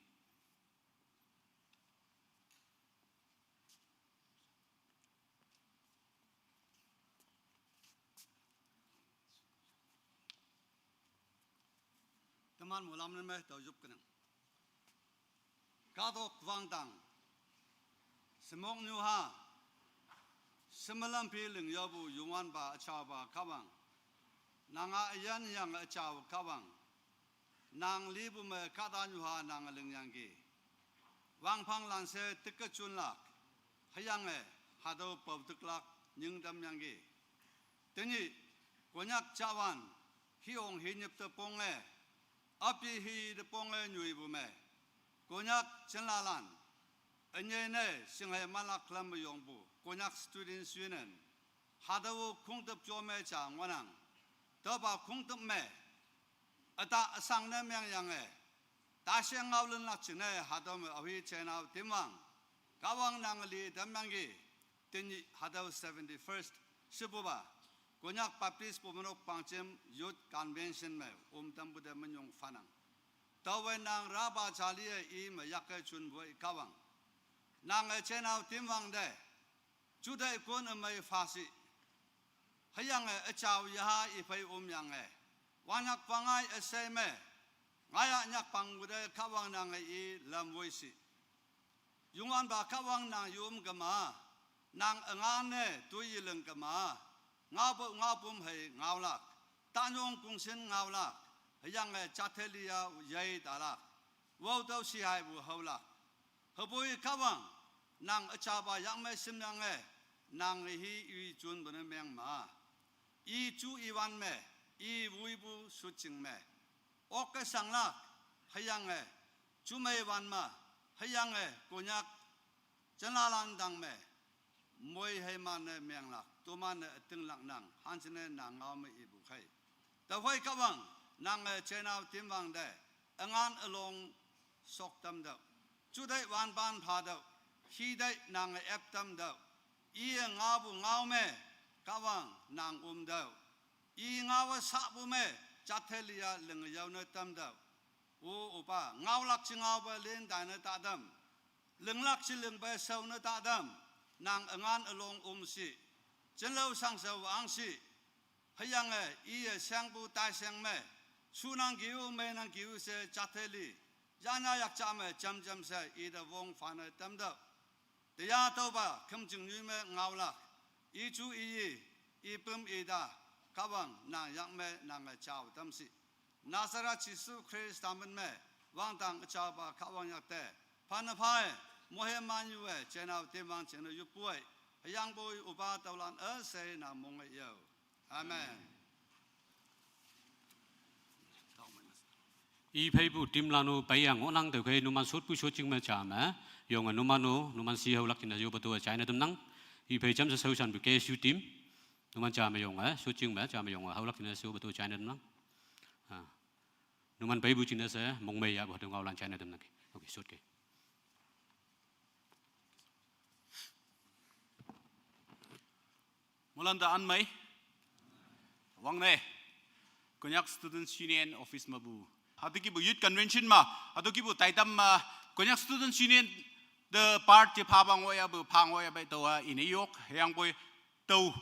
Teman moilan me tao yop kenang. Kahtok wangdang. Shemok nyuha. Shemelam pi ling yaopu Youngwanpa üjaopa Kahwang. Nanga üyin yange üjao Kahwang. Nang lipu me kahta nyuha nange lingyangki. Wangphanglan she teke junlak. Hüyange hatüo paotiklak nying tamyangki. Tenyih, Konyak jawan, hiong hinyip te ponge, api hi te ponge nyoipu me. Konyak jinlalan, ünyei ne shinghei malak lam me yongpu, Konyak Students Union, hatüo khongtüp jo me ja ngohnang, tüopa khongtüp me, üta üsang ne mengyange, tashe ngao linlak jingne hatüo me aohi jenao Timwang, Kahwang nang li tamyangki, tenyih hatüo seventy-first, shepupa, Konyak Baptist Bumeinok Pangjim Youth Convention me, om tampu te minyong phanang. Taowe nang rapa jali-e i me yakke junpu-i Kahwang. Nange jenao Timwang te, juteih kon ümei pha shi. Hüyange üjao yaha iphei omyange, wanyak wangai üshei me, ngaiya nyak pangpu te Kahwang nange i lam woi shi. Youngwanpa Kahwang nang yom kema, nang üngan ne toi yeling kema, ngaopu ngaopum hei ngaolak, tanyong kongshin ngaolak, hüyange jathe liya yei talak, wao tüo shihaipu haolak. Hüpoi Kahwang, nang üjaopa yak me shimyange, nang hi i junpu ne meng ma. I ju iwan me, i woipu shutjing me, okke shanglak, hüyange, jumei wan ma, hüyange, Konyak, jinlalan tang me, moi heiman-e menglak, toman-e ütinglak nang, hanjingne nang ngao me ipu khei. Tüokhei Kahwang, nange jenao Timwang te, üngan ülong sok tamtüoh, juteih wanpan phatüoh, hiteih nange ep tamtüoh, iye ngaopu ngao me, Kahwang nang omtüoh, i ngaowe sapu me, jathe liya linge yao ne tamtüoh. O Üpa, ngaolak ji ngaope lin taine tatam, linglak ji lingpe shao ne tatam, nang üngan ülong om shi, jinlao shangshao ang shi, hüyange iye shengpu taisheng me, shunang kiu meinang kiu she jathe li, yanya yakja me jamjam she ite wong phane tamtüoh. Teya tüopa khümjing nyoi me ngaolak, i ju i yi, i püm i ta, Kahwang nang yak me nange jao tam shi. Nazareth Jesu Khrista min me, wangdang üjaopa Kahwang yakte, phanne phai, moiman yuwe jenao Timwang jingne yoppu-e, hüyangpoi Üpa tüolan üshei nang monge yao. Amen. Iphei pu team lan-o pei yang ngohnang tüokhei numan shotpu shot jing me ja me, yonge numan-o numan shi haolak jingne yoppe to jaine tamnang. Iphei jamshe shaoshanpu K S U team, numan ja me yonge shot jing me ja me yonge haolak jingne yoppe to jaine tamnang. Ah, numan peipu jingne she mongmei yahpu hatüo ngaolan jaine tamnang. Okay, shot ke. Moilan te anmei. Wangne, Konyak Students' Union office mepu, hatüo kihpu Youth Convention me, hatüo kihpu taitam me, Konyak Students' Union te part je pha pa ngohyahpu pha ngohyah pei taowa ine yok, hüyangpoi tao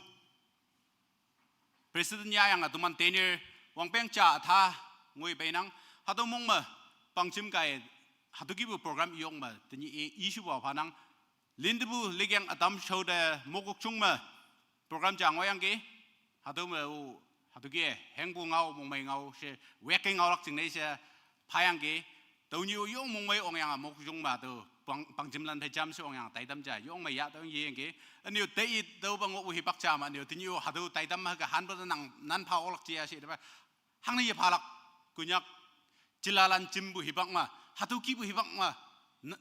President yahyange teman tenure wangpeng ja tha ngoi peinang, hatüo mong me pangjim kaiye hatüo kihpu program yok me tenyih i, ishupa phanang, lintepu likeng ütam shao te mokokjong me program ja ngohyangki, hatüo me-o, hatüo kih-e hengpu ngao mongmei ngao she, weke ngaolak jingne she phayangki, tüo nyih-o yong mongmei ongyange mokjong me hatüo pang, pangjimlan phei jamshe ongyange taitam ja yong mei yah tüo yeyangki. Ünyu te i tüopa ngohpu hipak ja me ünyu tenyih-o hatüo taitam me ke hanpa te nang nan pha oklak jiya she tepa, hangne yephalak, Konyak jilalan jimpu hipak me, hatüo kihpu hipak me, na,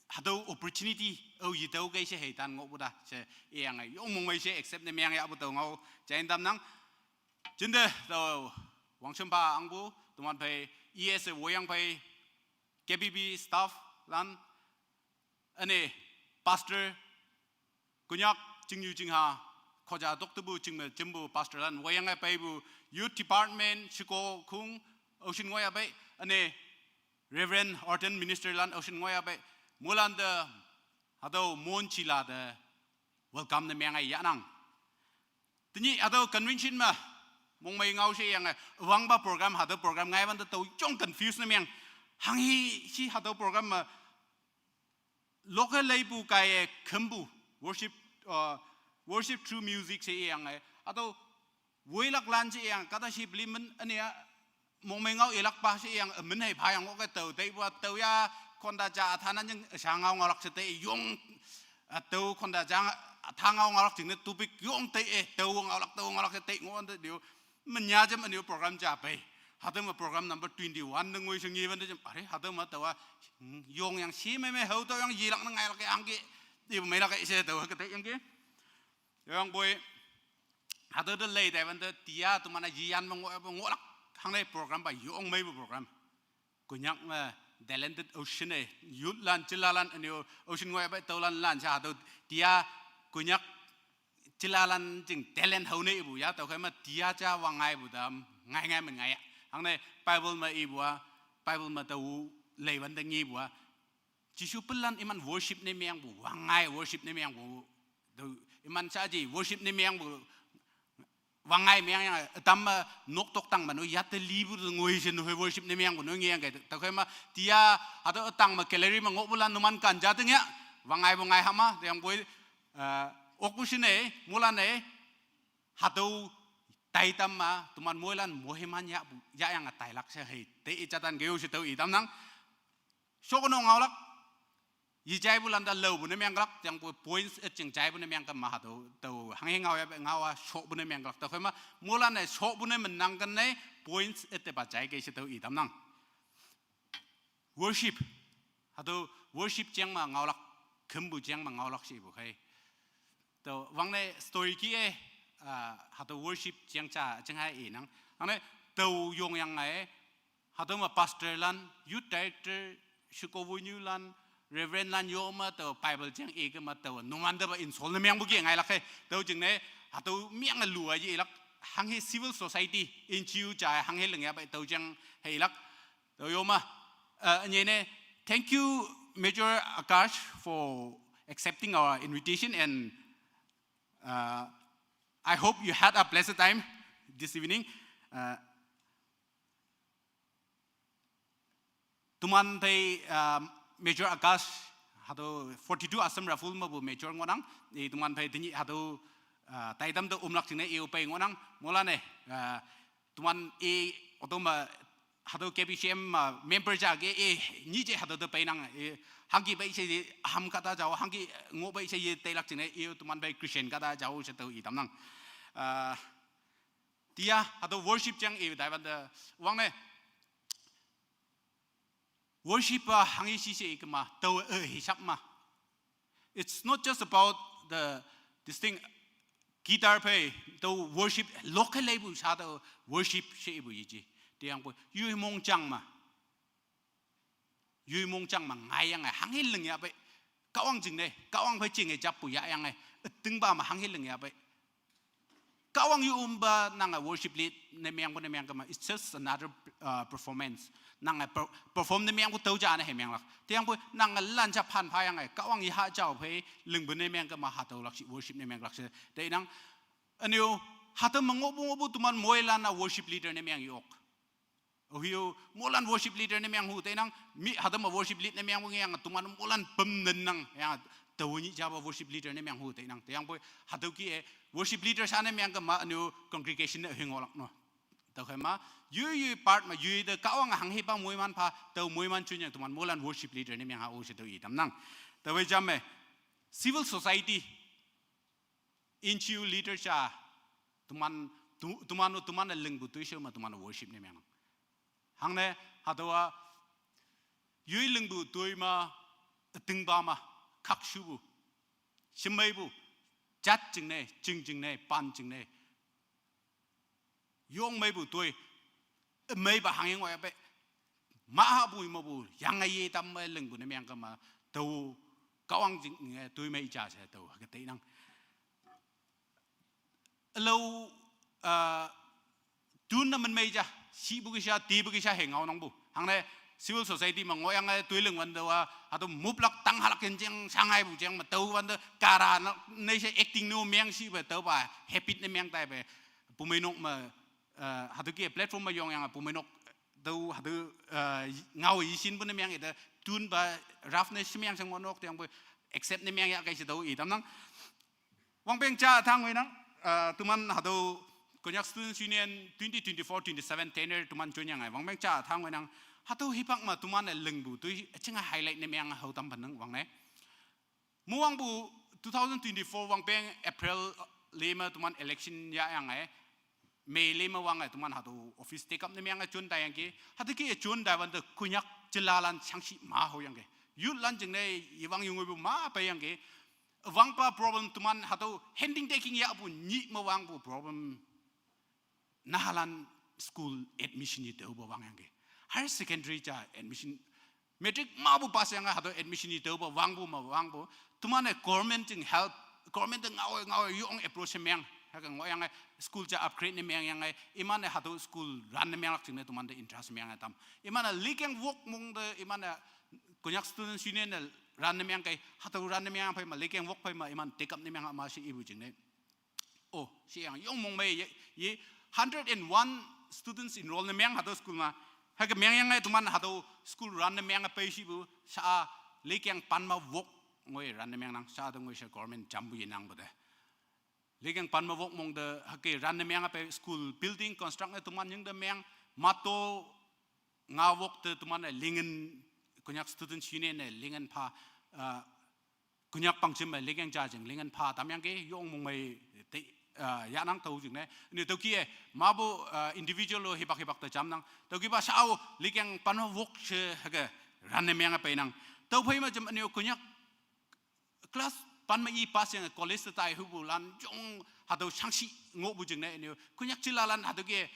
hatüo opportunity ao yetüo kei she heitan ngohpu ta she, iyange yong mongmei she accept ne meng yahpu tao ngao jaine tamnang. Jinte tao wangshempa angpu teman phei, E S A woiyang phei, K B B staff lan, üne pastor, Konyak chingnyu chingha, khoja toktepu chingme jimpu pastor lan, woiyange peipu youth department, sheko khong, aoshin ngohyah pei, üne Reverend ordained minister lan aoshin ngohyah pei, moilan te hatüo monjila te welcome ne menge yahnang. Tenyih hatüo convention me mongmei ngao sheyange wangpa program, hatüo program ngaiwante tao yong confuse ne meng. Hanghe shi hatüo program me local leipu kaiye khümpu worship, uh, worship through music sheyange, hatüo woilak lan sheyange kahta shi peli men üne-a mongmei ngao ilakpa sheyange, ümin hei phayang oke tao teipu-a tao ya, khonta ja thanan jing sha ngao ngaolak she tei yong, ah, tao khonta ja tha ngao ngaolak jingne topic yong tei-e tao ngaolak, tao ngaolak she tei ngohwante tüo. Menya jem ünyu program ja pei. Hatüo me program number twenty-one ne ngoi she ngewante jem, are, hatüo me taowa, hmm, yong yang shi mei mei hao tüo yang yelak ne ngailak ke angki, ipu meilak ke she taowa ke tei yangki. Hüyangpoi, hatüo te lei taiwante tia teman-a yiyan me ngoh, ngohlak, hangne program pa yong meipu program. Konyak me talented aoshin-e, youth lan, jilalan, ünyu aoshin ngohyah pei tüolan lan sha hatüo tia Konyak jilalan jing talent haone ipu ya, tüokhei me tia ja wangngaipu tam, ngai ngai men ngaiya. Hangne Bible me ipu-a, Bible me tao leiwante ngepu-a, Jesu pinlan iman worship ne mengpu, wangngai worship ne mengpu. Tüo iman shaji worship ne mengpu, wangngai mengyange ütam me nok tok tang me no yatte lipu te ngoi she no hei worship ne mengpu no ngeyangke. Tüokhei me tia hatüo ütang me gallery me ngohpulan numan kan ja ting ya. Wangngaipu ngai hama, hüyangpoi, eh, okpu shin-e, moilan-e, hatüo taitam me teman moilan moiman yahpu, yahyange tailak she hei te i jatan keo she tüo i tamnang. Shokono ngaolak, yejaipulan te laopu ne mengkelak, hüyangpoi points et jing jaipu ne mengke ma hatüo, tao hanghe ngao ya, ngao-a shopu ne mengkelak. Tüokhei me moilan-e shopu ne mennang kenne points et tepa jaike she tüo i tamnang. Worship, hatüo worship jeng me ngaolak, khümpu jeng me ngaolak she ipu khei. Tüo wangne story kih-e, ah, hatüo worship jeng ja jeng hai inang. Hangne tao yongyange, hatüo me pastor lan, youth director, sheko wonyulan, reverend lan yo me tao Bible jeng ike me tao numan tepa insult ne mengpu ke ngailak he. Tüo jingne hatüo menge lu-a yelak, hanghe civil society, N G O ja hanghe lingyah pei tüo jeng heilak. Tüo yo me, eh, nyene, thank you, Major Akash, for accepting our invitation, and, uh, I hope you had a blessed time this evening. Uh, teman phei, uh, Major Akash, hatüo forty-two Assam Rifle mepu Major ngohnang, i teman phei tenyih hatüo, uh, taitam te omlak jingne i-o pei ngohnang, moilan-e, uh, teman i oto me hatüo K B C M me member ja ke i nyih je hatüo te peinang, i hangki pei she ye ham kahta jao, hangki ngoh pei she ye teilak jingne i teman phei Christian kahta jao she tüo i tamnang. Uh, Tia, hatüo worship jang i daiwante, wangne, worship-a hanghe shishe i kema, tao-e, eh, hisap ma. It's not just about the, this thing, guitar phei, tao worship, local leipu sha tao worship she ipu yeji. Teyangpoi, yoi mongjang ma. Yoi mongjang ma ngaiyange, hanghe ling yahpei. Kahwang jingne, Kahwang phei jinge jappu yahyange, ütingpa me hanghe ling yahpei. Kahwang yumpa nange worship lead ne mengpu ne mengkema, it's just another, uh, performance. Nange per-, perform ne mengpu tao ja ne he menglak. Teyangpoi nange lan ja phan phayange, Kahwang yeha jao phei lingpu ne mengkema hatüolak shi worship ne menglak she. Teinang, ünyu, hatüo me ngohpu ngohpu teman moilan-a worship leader ne meng yok. Ohiyo, moilan worship leader ne meng hu teinang, mi hatüo me worship lead ne mengpu ngeyange teman moilan pem nennang, yang tao nyih japa worship leader ne meng hu teinang. Teyangpoi, hatüo kih-e, worship leader sha ne mengkema ünyu congregation ne hüngolak no. Tüokhei ma, yoi yoi part me, yoi te Kahwange hanghepa moiman pha, tao moiman junyang teman moilan worship leader ne meng ha o she tüo i tamnang. Taowe jam me, civil society, N G O leader ja, teman, tu-, teman-o, teman-e lingpu toishao me teman-o worship ne meng. Hangne, hatüowa, yoi lingpu toi ma, ütingpa ma, khakshupu, shemeipu, jat jingne, jing jingne, pan jingne, yong meipu toi, meipa hanghe ngoh yahpei, mahapu imepu, yange ye tam me lingpu ne mengkema, tao, Kahwang jinge, toi mei ja she tao, hüke teinang. Ülao, uh, tun ne min mei ja, shipu kisha, tipu kisha he ngaonangpu. Hangne civil society me ngohyange toi ling wante wa, hatüo muplak tang halak ken jeng shangaipu jeng me tao wante kara ne she acting nu meng shipe taopa habit ne meng taipe. Pumei nok me, uh, hatüo kih-e platform me yongyange pumei nok tao hatüo, uh, ngao yeshinpu ne meng ite tunpa roughness she meng she ngohnok teyangpoi accept ne meng yahkei she tao i tamnang. Wangpeng ja tang ngoinang, uh, teman hatüo Konyak Students' Union twenty twenty-four twenty-seven tenure teman junyang ai. Wangpeng ja tang ngoinang, hatüo hipak me teman-e lingpu toi, jinge highlight ne meng hao tam pannang wangne. Muwangpu two thousand twenty-four wangpeng April lime teman election yahyange, May lime wange teman hatüo office take up ne menge jon taiyangki, hatüo kih-e jon tai wante Konyak jilalan shangshi ma haoyangki. Youth lan jingne yewang yongoipu ma peiyangki. Wangpa problem teman hatüo handing taking yahpu nyih me wangpu problem. Nahalan school admission yetaopa wangyangki. Higher secondary ja admission, matric mapu pass yange hatüo admission yetaopa wangpu me wangpu. Teman-e government jing help, government te ngao ngao yong approach meng. Hüke ngohyange school ja upgrade ne mengyange, iman-e hatüo school run ne menglak jingne temante interest menge tam. Iman-e likeng wok mong te, iman-e Konyak Students' Union ne run ne mengkei, hatüo run ne meng phei me, likeng wok phei me, iman take up ne meng ma she ipu jingne. Oh, sheyang yong mong mei ye, ye hundred and one students enroll ne meng hatüo school me. Hüke mengyange teman hatüo school run ne menge pei shipu, sha likeng pan me wok ngoi run ne mengnang, sha te ngoi she government jampu yenangpu te. Likeng pan me wok mong te hüke run ne menge pei school building construct ne teman ying te meng, mato nga wok te teman-e lingen, Konyak Students' Union ne lingen pha, uh, Konyak pangjim me likeng ja jing lingen pha tamyangki yong mong mei te, uh, yahnang tao jingne. Ni tüo kih-e, mapu, uh, individual-o hipak hipak te jamnang. Tüo kihpa shao likeng pan me wok she hüke run ne menge peinang. Tüophei me jam ünyu Konyak class pan me i pass yange college te tai hupu lan jong hatüo shangshi ngohpu jingne ünyu Konyak jilalan hatüo kih-e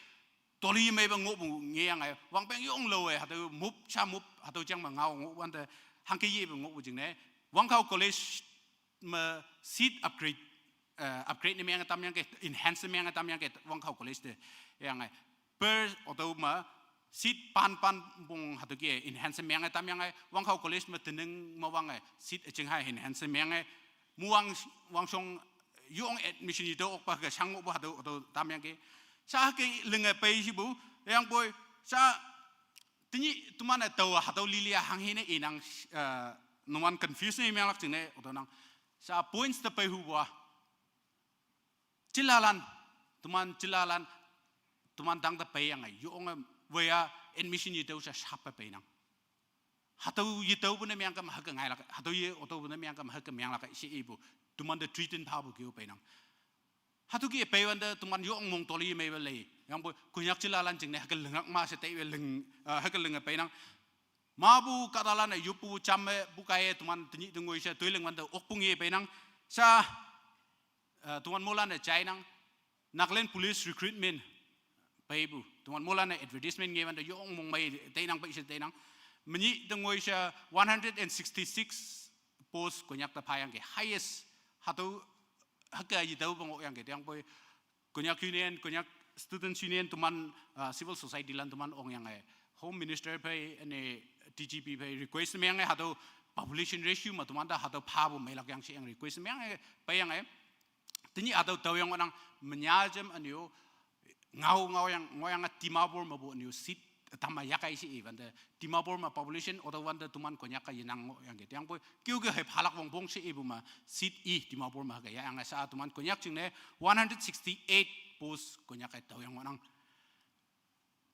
toli meipa ngohpu ngeyange, wangpeng yong lo-e, hatüo mup, sha mup, hatüo jang me ngao ngoh wante, hangke yepu ngohpu jingne, Wangkhao College me seat upgrade, uh, upgrade ne menge tamyangki, enhance ne menge tamyangki, Wangkhao College te, yange, per oto me seat pan pan pong hatüo kih-e enhance ne menge tamyange, Wangkhao College me tening me wange, seat üjing ha enhance ne menge, muwang, wangshong yong admission yetüo okpa ke shang okpa hatüo, hatüo tamyangki. Sha ke linge pei shipu, yangpoi, sha tenyih teman-e tao hatüo lili-a hanghe ne inang, uh, numan confuse ne menglak jingne, oto nang. Sha points te pei hupu-a. Jilalan, teman jilalan, teman tangte peiyange, yonge, weya admission yetüo sha shappe peinang. Hatüo yetaopu ne mengkema hüke ngailak, hatüo ye otopu ne mengkema hüke menglak she ipu, temante threaten phapu keo peinang. Hatüo kih-e pei wante teman yong mong toli mei we lei. Yangpoi Konyak jilalan jingne hüke lingak ma she tei we ling, uh, hüke linge peinang. Mapu kahtalan-e yoppu jamme pukai-e teman tenyih tengoi she toi ling wante okpung ye peinang. Sha, uh, teman molan-e jainang. Nagaland Police Recruitment peipu. Teman molan-e advertisement nge wante yong mong mei teinang pei she teinang. Menyih tengoi she one hundred and sixty-six post Konyak te phayangki highest. Hatüo hüke yitüo pengok yangki. Tüoyangpoi Konyak Union, Konyak Students Union teman, uh, civil society lan teman ongyange Home Minister phei, üne D G P phei request mengyange hatüo population ratio me teman te hatüo phapu meilak yang she yang request mengyange peiyange. Tenyih hatüo tüoyang ngohnang, menya jem ünyu ngao ngaoyang, ngaoyange Dimapur mepu ünyu seat tama yakai she i wante Dimapur me population oto wante teman Konyak-a yenang ngohyangki. Tüoyangpoi keo ke hei phalak wongpong she ipu me seat i Dimapur me hüke yayange sha teman Konyak jingne one hundred sixty-eight post Konyak-e tüoyang ngohnang.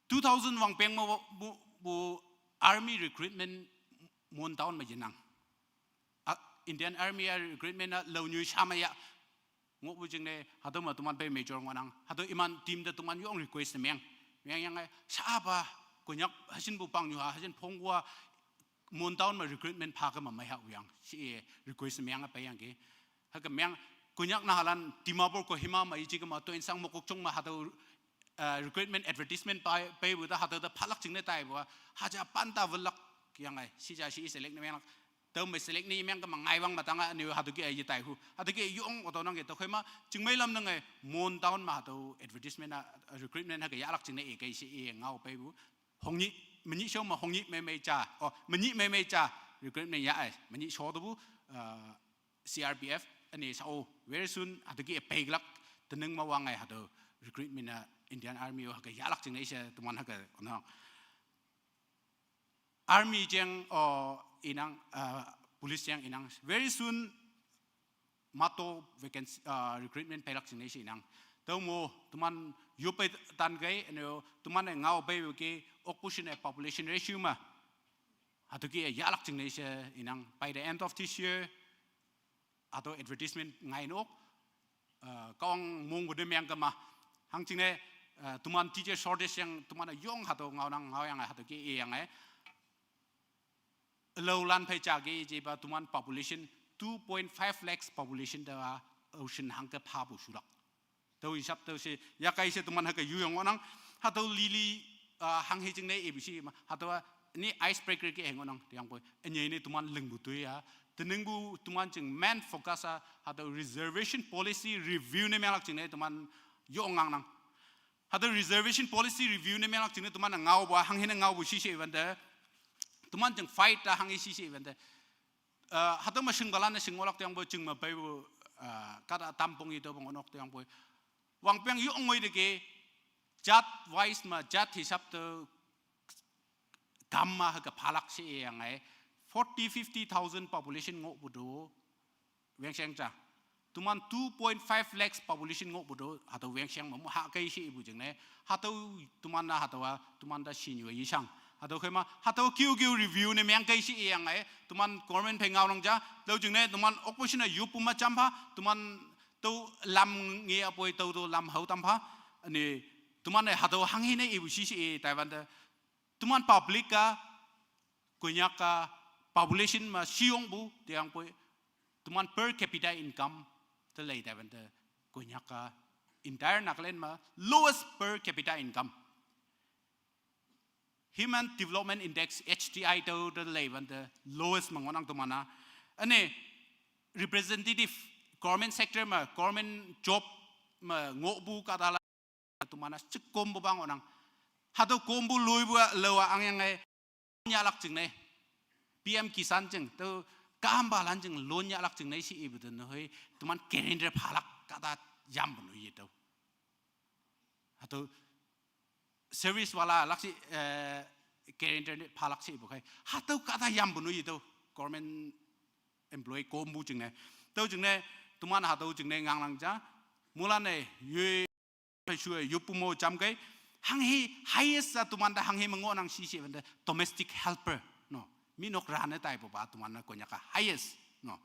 Two thousand wangpeng me wo, wo, wo army recruitment Mon town me yenang. Ah, Indian Army-a recruitment-a laonyu sha me ya. Ngohpu jingne hatüo me teman phei major ngohnang. Hatüo iman team te teman yong request ne meng. Mengyange shapa Konyak hashinpu pangnyu ha, hashin phongwa Mon town me recruitment pha ke me mei ha uyang. She request mengyange peiyangki. Hüke meng Konyak nahalan Dimapur Kohima me yeji kema Tuensang Mokokchung me hatüo, uh, recruitment advertisement pei, peipu te hatüo te phalak jingne taipu-a. Haja panta welak yange. Shija shi select ne menglak. Tüome select ne meng kema ngaiwang me tange ünyu hatüo kih-e yetaihu. Hatüo kih-e yong oto nangki tüokhei ma chingmei lam nange Mon town me hatüo advertisement-a, uh, recruitment hüke yahlak jingne ikei she i ngao peipu. Hongnyih, menyih shao me hongnyih meimei ja. Oh, menyih meimei ja recruitment yah-e. Menyih shao tepu, uh, C R P F, üne shao very soon hatüo kih-e peilak tening me wange hatüo recruitment-a Indian Army-o hüke yahlak jingne she teman hüke ngohnang. Army jeng, oh, inang, uh, police jeng inang. Very soon mato vacancy, uh, recruitment peilak jingne she inang. Tüo mo teman yoppei tankei, ünyu teman-e ngao peipu ke okpu shin-e population ratio me hatüo kih-e yahlak jingne she inang. By the end of this year, hatüo advertisement ngai nok, uh, Kahwang mongpu ne meng kema. Hangjingne, uh, teman teacher shortage yang teman-e yong hatüo ngaonang ngaoyange hatüo kih-e yange. Ülaolan phei ja ke jepa teman population two point five lakhs population te-a ocean hangke phapu shulak. Tüo hisap tüo she yakai she teman hüke yuyong ngohnang. Hatüo lili, uh, hanghe jingne ipu shi ma hatüo-a ni icebreaker kih-e ngohnang. Tüoyangpoi ünyei ne teman lingpu toi-a teningpu teman jing main focus-a hatüo reservation policy review ne menglak jingne teman yong ngangnang. Hatüo reservation policy review ne menglak jingne teman-e ngaopu-a hanghe ne ngaopu shishe iwante teman jing fight-a hanghe shishe iwante, uh, hatüo me shingpalan-e shing ngohlak tüoyangpoi jing me peipu, uh, kahta tampong yetüopu ngohnok tüoyangpoi wangpeng yong ngoi te ke jat wise me jat hisap te kam me hüke phalak she iyange forty, fifty thousand population ngohpu to wengsheng ja. Teman two point five lakhs population ngohpu to hatüo wengsheng me mo hahkei she ipu jingne hatüo teman-a hatüo-a teman te shinyu yeshang. Hatüo khei ma hatüo kih-o kih-o review ne mengkei she iyange teman government phei ngaonang ja. Tüo jingne teman okpu shin-e yoppu me jampha teman tüo lam nge apoi tüo to lam hao tampha. Üne teman-e hatüo hanghe ne ipu shishe i taiwante teman public-a Konyak-a population me shiyongpu tüoyangpoi teman per capita income te lei taiwante Konyak-a entire Nagaland me lowest per capita income. Human Development Index, H D I tüo te leiwante lowest me ngohnang teman-a. Üne representative government sector me government job me ngohpu kahtalan teman-a shekompu pa ngohnang. Hatüo kompu loipu-a laowa angyange yahlak jingne P M Kisan jing tüo kampalan jing loan yahlak jingne she ipu te nehoi teman guarantee phalak kahta yampu nu yetüo. Hatüo service wala lak she, eh, guarantee ne phalak she ipu khei hatüo kahta yampu nu yetüo government employee kompu jingne. Tüo jingne teman hatüo jingne ngangnang ja molan-e yoi phei shu-e yoppu mo jamkei. Hanghe highest-a teman te hanghe me ngohnang shishe iwante domestic helper no, mi nok rane taipu pa teman-a Konyak-a highest no.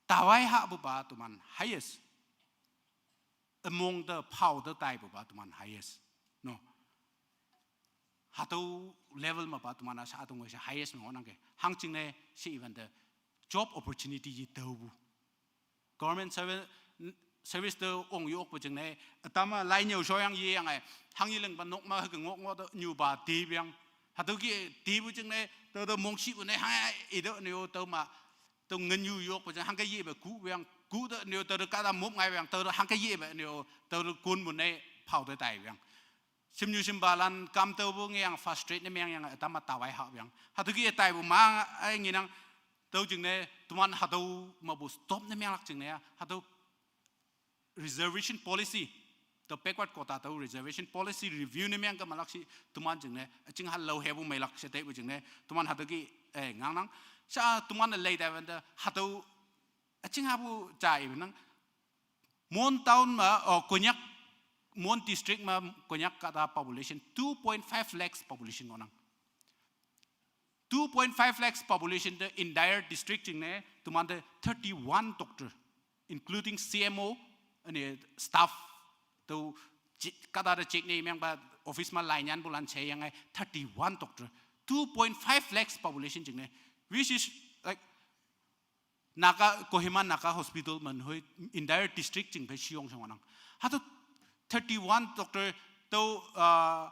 Tawai hahpu pa teman highest. among the phao te taipu pa teman highest. No. Hatüo level me pa teman-a sha tong she highest me ngohnang ke. Hangjingne she even the job opportunity ye taopu. Government service, service te ong yokpu jingne, ütam-a lai nyüo shoyang yeyange, hangye lingpa nok me hüke ngok ngok te nyupa tepeang. Hatüo ke tepu jingne, tao te mongshipu ne hang ite nyo tao ma, tao ngenyu yokpu jing hangke yebe kupeang, ku te nyo tao te kahta mop ngaipeang, tao te hangke yebe nyo tao te konpu ne phao te taipeang. Shimnyu shimpalan kam taopu ngeyang frustrate ne mengyange ütam-a tawai hapeang. Hatüo ke taipu ma ai ngenang, tüo jingne, teman hatüo mepu stop ne menglak jingne ya, hatüo reservation policy, tüo backward quota tüo reservation policy review ne meng ke malak shi, teman jingne, üching ha lao hepu meilak she taipu jingne, teman hatüo ke, eh, ngangnang, sha teman-e lei taiwante, hatüo, üching hapu ja ipenang, Mon town me, oh, Konyak, Mon district me Konyak kahta population two point five lakhs population ngohnang. Two point five lakhs population te entire district jingne, teman te thirty-one doctor, including C M O, üne staff, tüo chi-, kahta te check ne mengpa office me lai nyanpulan sheyange thirty-one doctor, two point five lakhs population jingne, which is like Naga, Kohima Naga Hospital me hoi entire district jing phei shiyong shong ngohnang. Hatüo thirty-one doctor tüo, uh,